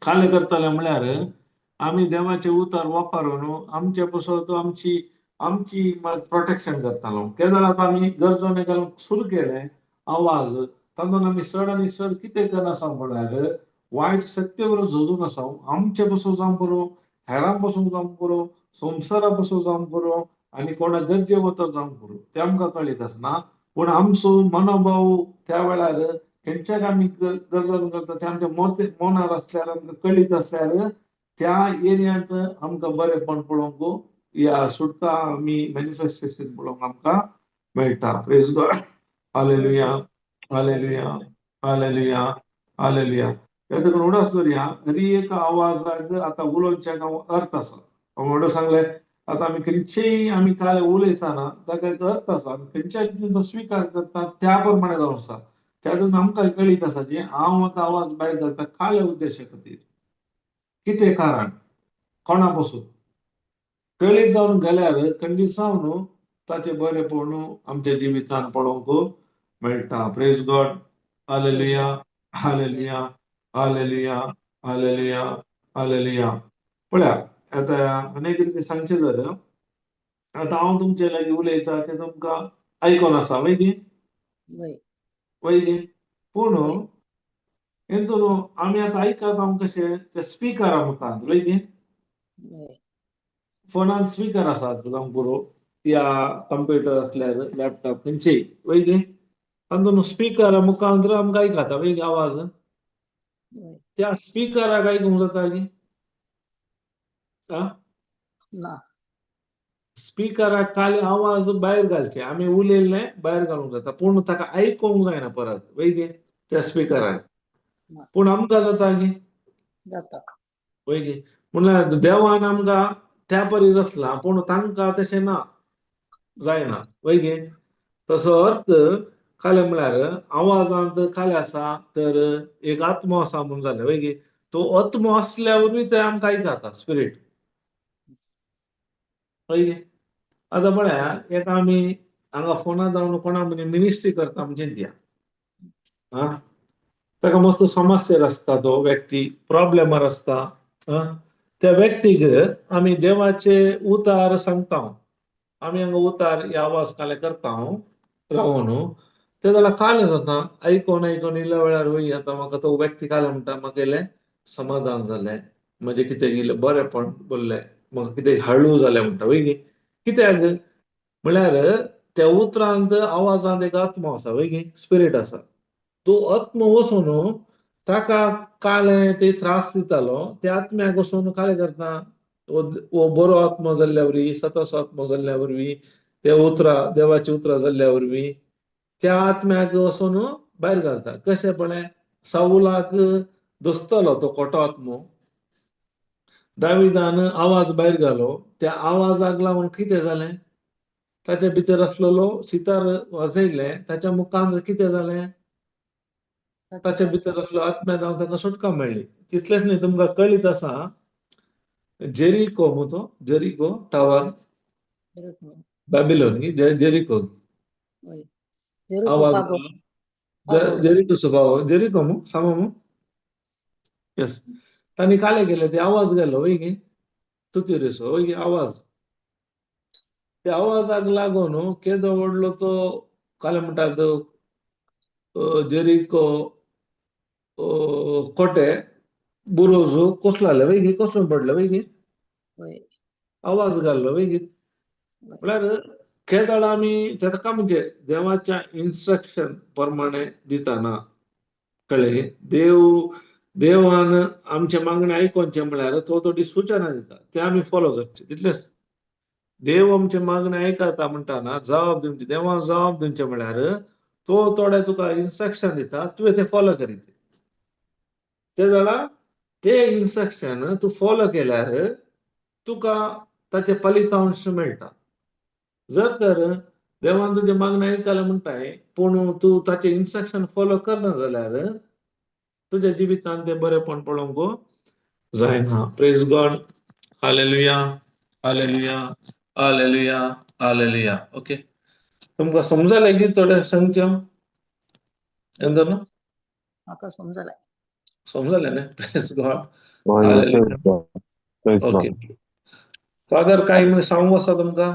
खाले करतले म्हळ्यार आमी देवाचे उतर वापरून आमचे पसत आमची आमची प्रोटेक्शन करतालो. केदळ आतां आमी गरजोने घालूंक सुरू केलें आवाज, तातूंत आमी चड आनी चड कितें करनासा म्हळ्यार वायट शक्ती बरोबर झुजून आसा. आमचे पसून जावंक पुरो, हेरां पसून जावंक पुरो, संवसारा पसून जावंक पुरो आनी कोणा गरजे वता जावंक पुरो, तें आमकां कळीत आसना. पूण आमचो मनोभाव त्या वेळार खंयच्याक आमी गरजन करता ते आमच्या मनार आसल्यार आमकां कळीत आसल्यार त्या एरियांत आमकां बरेपण पळोवंक या सुटका आमी मॅनिफेस्टेशन पळोवंक आमकां मेळटा. Praise God, hallelujah, hallelujah, hallelujah, hallelujah. ह्या देखून उडास दवरया, हरी एक आवाजाक आतां उलोवच्याक अर्थ आसा. हांव सांगलें आतां आमी खंयचेय आमी काल उलयतना ताका एक अर्थ आसा, आमी खंयच्या रितीन तो स्विकार करता त्या प्रमाणे जावन आसा. त्या देखून आमकां कळीत आसा जे हांव आतां आवाज भायर घालता काल्या उद्देशा खातीर, कितें कारण, कोणा पसून कळीत जावन गेल्यार खंडीत जावन ताचें बरेपण आमच्या जिवितान पळोवंक मेळटा. Praise God, hallelujah, hallelujah, hallelujah, hallelujah, hallelujah. पळया आतां आनी कितें सांगचें जर आतां हांव तुमचे लागीं उलयता तें तुमकां आयकोन आसा वय गी, वय गी. पूण हेतून आमी आतां आयकता हांव कशें ते स्पिकरा मुखार वय गी, फोनान स्पिकर आसा जावंक पुरो या कंप्युटर आसल्यार लॅपटॉप खंयचेय वय गी, तातूंत स्पिकरा मुखार आमकां आयकता वय गी आवाज. त्या स्पिकराक आयकूंक जाता की आ? ना. स्पिकराक खाली आवाज भायर घालचे, आमी उलयल्ले भायर घालूंक जाता, पूण ताका आयकूंक जायना परत वय त्या स्पिकराक. पूण आमकां जाता की? जाता. वय, म्हणल्यार देवान आमकां त्या परी रचला, पूण तांकां तशें ना, जायना वय. तसो अर्थ खाले म्हळ्यार आवाजांत खाले आसा तर एक आत्मो आसा म्हणून जालें वय. तो आत्मो आसल्या वरवीं ते आमकां आयकता स्पिरीट वय. आतां पळया, एक आमी हांगा फोनार जावन कोणा मदीं मिनिस्ट्री करता म्हणजे चिंतया, आं, ताका मस्त समस्येर आसता, तो व्यक्ती प्रॉब्लेमार आसता. त्या व्यक्तीक आमी देवाचे उतार सांगता, आमी हांगा उतार हे आवाज काले करता रावून, ते जाल्यार कालें जाता आयकोन आयकोन इल्ल्या वेळार वय. आतां म्हाका तो व्यक्ती कालें म्हणटा, म्हाका इल्लें समाधान जालें, म्हजें कितें इल्लें बरेंपण बोल्लें, म्हाका कितें हळू जालें म्हणटा वय. कित्याक म्हळ्यार त्या उतरांत आवाजांत एक आत्मो आसा वय, स्पिरीट आसा. तो आत्मो वचून ताका कालें ते त्रास दितालो, त्या आत्म्याक वचून कालें करता, वो बरो आत्मो जाल्ल्या वरवीं, सतसो आत्मो जाल्ल्या वरवीं, ते उतरां देवाची उतरां जाल्ल्या वरवीं त्या आत्म्याक वचून भायर घालता. कशें पळय, सावलाक दोसतलो तो खोटो आत्मो, दाविदान आवाज भायर घालो, त्या आवाजाक लागून कितें जालें, ताच्या भितर आसलेलो सितार वाजयलें, ताच्या मुखार कितें जालें, ताच्या भितर आसलो आत्म्या जावन ताका सुटका मेळ्ळी. तितलेंच न्ही, तुमकां कळीत आसा जेरिको मू तो, जेरिको टावर बाबिलोन, जेरिको आवाज, जेरिको स्वभाव जेरिको मू सामा मू, येस. तांणी काले गेले ते आवाज गेलो वय गे, तुतिरेचो वय गे आवाज, त्या आवाजाक लागून केदो व्हडलो तो काले म्हणटात जेरिको कोटे बुरोज कोसलाले वय गे, कोसलून पडले वय गे, आवाज घाल्लो वय गे. म्हळ्यार केदळ आमी ताका म्हणजे देवाच्या इन्स्ट्रक्शन प्रमाणे दिताना कळ्ळें, देव देवान आमचे मागणें आयकोवचें म्हळ्यार तो थोडी सुचना दिता, ते आमी फॉलो करचे तितलेंच. देव आमचे मागणें आयकता म्हणटाना जबाब दिवचे, देवान जबाब दिवचें म्हळ्यार तो थोडे तुका इन्स्ट्रक्शन दिता, तुवें ते फॉलो करीत ते जाल्यार ते इन्स्ट्रक्शन तूं फॉलो केल्यार तुका ताचे फलितांश मेळटा. जर तर देवान तुजें मागणें आयकलें म्हणटाय, पूण तूं ताचें इन्स्ट्रक्शन फॉलो करना जाल्यार तुज्या जिवितांत तें बरेंपण पळोवंक जायना. Praise God, hallelujah, hallelujah, hallelujah, hallelujah. Okay, तुमकां समजलें की थोडें सांगचें एंदर न्हू? म्हाका समजलें. समजलें न्ही? Praise God, hallelujah. Okay father, कांय म्हण सांगूंक आसा तुमकां?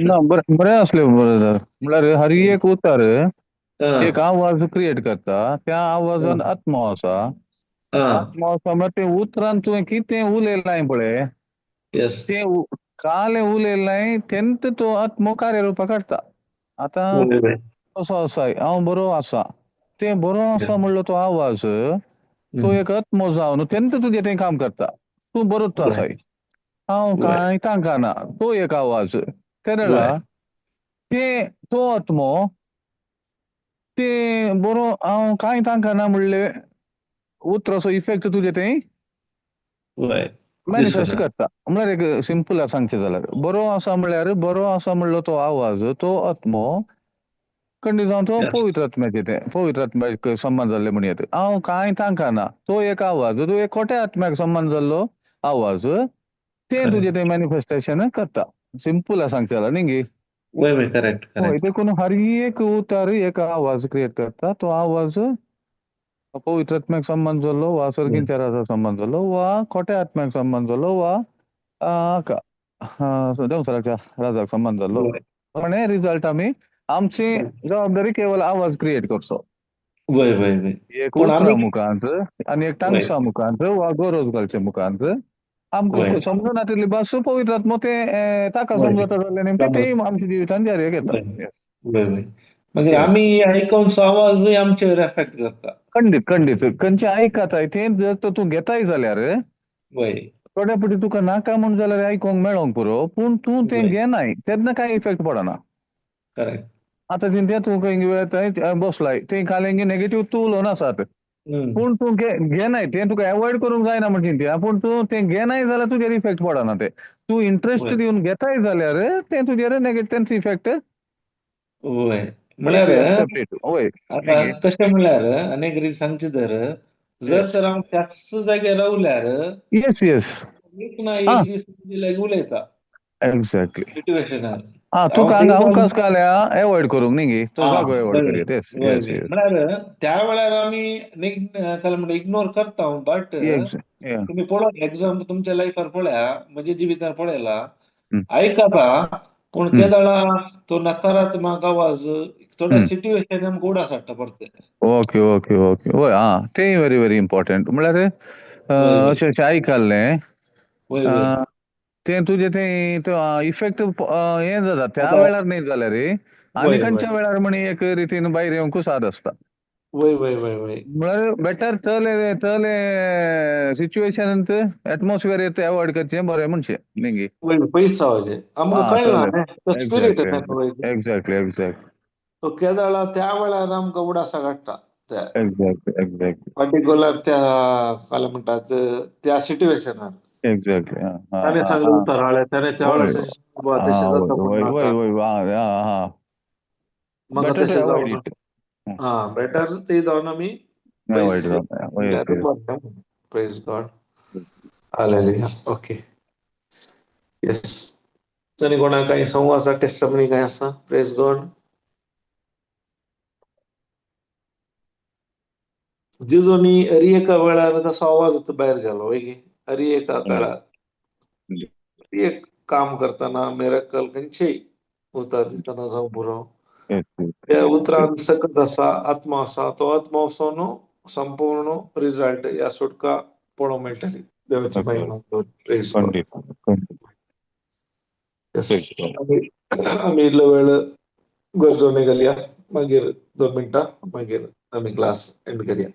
ना, बरें बरें आसलें ब्रदर. म्हळ्यार हर एक उतर एक आवाज क्रिएट करता, त्या आवाजान आत्मो आसा, आत्मो आसा म्हळ्यार ते उतरान तुवें कितें उलयलां पळय, तें कालें उलयलां तेन्ना तो आत्मो कार्यरुपा काडटा. आतां असो आसा, हांव बरो आसा, तें बरो आसा म्हणलो तो आवाज तो एक आत्मो जावन तेन्ना तुजें तें काम करता, तूं बरोच आसाय, हांव कांय तांकां ना, तो एक आवाज तेन्ना ते तो आत्मो ते बरो हांव कांय तांकां ना म्हणले उतराचो इफेक्ट तुजें तें मॅनिफेस्ट करता. म्हळ्यार एक सिंपल सांगचें जाल्यार बरो आसा म्हणल्यार बरो आसा म्हणलो तो आवाज तो आत्मो खंडीत जावन तो पवित्र आत्म्याचें तें पवित्र आत्म्याक संबंद जाल्ले म्हणयेत. हांव कांय तांकां ना तो एक आवाज, तो एक खोट्या आत्म्याक संबंद जाल्लो आवाज, तें तुजें तें मॅनिफेस्टेशन करता. सिंपल सांगचें जाल्यार न्ही गे? करेक्ट. हय, देखून हर एक उतार एक आवाज क्रिएट करता, तो आवाज पवित्र आत्म्याक संबंद जाल्लो वा सर्गींच्या राजाक संबंद जाल्लो वा खोट्या आत्म्याक संबंद जाल्लो वा देवसराच्या राजाक संबंद जाल्लो. पण हे रिजल्ट आमी आमची जबाबदारी केवळ आवाज क्रिएट करचो, वय वय वय, एक उतरा मुखांत आनी एक टांगसा मुखांत वा गरज घालचे मुखांत आमकां समजना तितली भास पवित्र आत्मो ते ताका समजता जाल्यार नेमकें तेय आमच्या जिवितांत जारी घेता. मागीर आमी आयकोनचो आवाजूय आमचेर एफेक्ट करता. खंडीत खंडीत खंयचे आयकताय तें जर तर तूं घेताय जाल्यार वय थोड्या फावटी तुका नाका म्हूण जाल्यार आयकोंक मेळोंक पुरो, पूण तूं तें घेनाय तेन्ना कांय इफेक्ट पडना. करेक्ट. आतां तें तूं खंय वेताय बसलाय थंय खालें नेगेटीव तूं उलोवन आसात, पूण तूं घेनाय तें तुका एवॉयड करूंक जायना म्हण चिंतया, पूण तूं तें घेनाय जाल्यार तुजेर इफेक्ट पडना. तें तूं इंट्रस्ट दिवन घेताय जाल्यार तें तुजेर नेगेटिव्ह तेंचो इफेक्ट. वय म्हळ्यार आतां तशें म्हणल्यार अनेक रीत सांगचें तर जर तर हांव त्याच जाग्यार रावल्यार येस येस एक ना एक दीस लागीं उलयता. एक्झॅक्टली सिट्युएशनार आं तुका हांगा अवकाश घाल्या एवॉयड करूंक न्ही गे, तो जागो एवॉयड करूया. येस येस म्हळ्यार त्या वेळार आमी काय म्हणटा इग्नोर करता, बट तुमी पळोवया एग्जाम्पल तुमच्या लायफार पळया, म्हज्या जिवितार पळयला आयकता पूण केदळा तो नकारात्मक आवाज थोड्या सिट्युएशन आमकां उडास हाडटा परते. ओके ओके ओके वय आं तेंय व्हेरी व्हेरी इम्पॉर्टंट. म्हळ्यार अशें अशें आयकल्लें तें तुजें तें इफेक्ट हें जाता त्या वेळार न्ही जाल्यार आनी खंयच्या वेळार म्हण एक रितीन भायर येवंक साद आसता. वय वय वय वय म्हळ्यार बेटर तले तले सिच्युएशन एटमॉस्फियर एवॉयड करचें बरें म्हणचें न्ही गे. पयस रावचें आमकां कळना. एक्झॅक्टली एक्झॅक्टली तो केदळा त्या वेळार आमकां उडासा काडटा. एक्झॅक्टली एक्झॅक्टली पर्टिक्युलर त्या काय म्हणटात त्या सिट्युएशनार. एक्झॅक्टली. ताणें सांगलें उतर हाडलें ताणें त्या वेळार म्हाका तशें जावना. हा बेटर ते जावन आमी प्रेज गॉड. हालेलुया. ओके येस आनी कोणाक कांय संव आसा, टेस्टमनी कांय आसा? Praise God. जेजूनी अरी एका वेळार तसो आवाज भायर गेलो वय गे, अरी एका काळार एक काम करतना मिराकल खंयचेय उतर दितना जावं पुरो, त्या उतरान सकत आसा, आत्मा आसा, तो आत्मा वचोन संपूर्ण रिजल्ट या सुटका पळोवंक मेळटली. देवाची महिमा. प्रेज गॉड. आमी इल्लो वेळ गरजोने घालया, मागीर 2 मिनटां मागीर आमी क्लास एंड करया.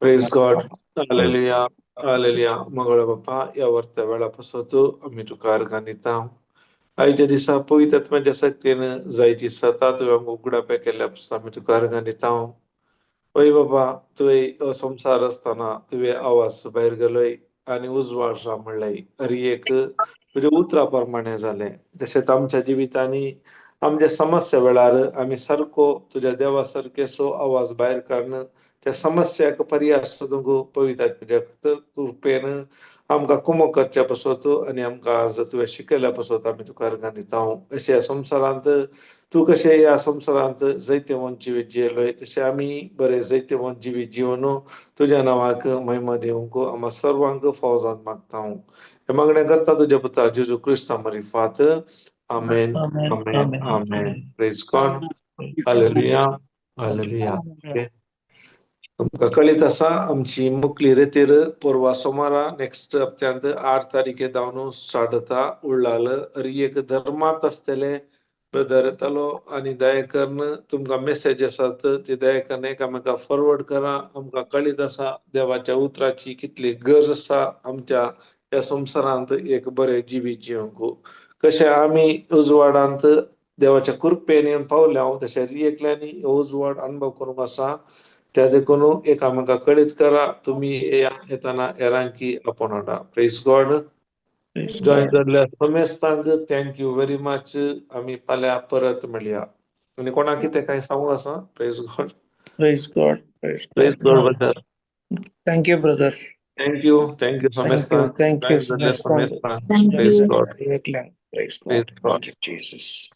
Praise God. Hallelujah, hallelujah. मंगळ बाप्पा, ह्या वर्ता वेळा पासत आमी तुका अर्गां दिता. आयच्या दिसा पवित्र आत्म्याच्या शक्तीन जायती सता तुवें आमकां उगडापे केल्ल्या पासत आमी तुका अर्गां दिता. वय बाबा, तुवें संवसार आसतना तुवें आवाज भायर गेलोय आनी उजवाड आसा म्हणलें. हर एक तुज्या उतरा प्रमाणे जालें. तशेंच आमच्या जिवितांनी आमच्या समस्या वेळार आमी सारको तुज्या देवा सारकेसो आवाज भायर काडून त्या समस्याक पर्याय सोदूंक पवित्र आत्म्याच्या कृपेन आमकां कुमक करच्या पासत आनी आमकां आज तुवें शिकयल्या पासत आमी तुका अर्गां दिता. अशें ह्या संवसारांत तूं कशें ह्या संवसारांत जैतवंत जिवीत जियेलोय तशें आमी बरें जैतवंत जिवीत जिवन तुज्या नांवाक महिमा दिवंक आमकां सर्वांक फौजांत मागता. हें मागणें करता तुज्या पुता जेजू क्रिस्ता मारिफात. आमेन, आमेन, आमेन. Praise God. Hallelujah, hallelujah. तुमकां कळीत आसा आमची मुकली रेतीर परवा सोमारा नेक्स्ट हप्त्यांत 8 तारखे जावन स्टार्ट जाता. उडलाल हर एक धर्मांत आसतले ब्रदर येतलो आनी दया करून तुमकां मेसेज आसात ती दया करून एकामेका फॉरवर्ड करा. आमकां कळीत आसा देवाच्या उतराची कितली गरज आसा आमच्या ह्या संवसारांत एक बरें जिवीत जिवंक. कशें आमी उजवाडांत देवाच्या कृपेन येवन पावल्या तशें एकल्यांनी उजवाड अनुभव करूंक आसा. त्या देखून एकामेका कळीत करा. तुमी येताना हेरांकी आपोवन हाडा. Praise God. Join जाल्ल्या समेस्तांक thank you very much. आमी फाल्यां परत मेळया. आनी कोणाक कितें कांय सांगूंक आसा? Praise God. Praise God. Praise God brother. Thank you brother. Thank you, thank you समेस्तांक. Thank you join जाल्ल्या समेस्तांक. Thank praise you. God. Praise Praise God. God. Thank you Jesus.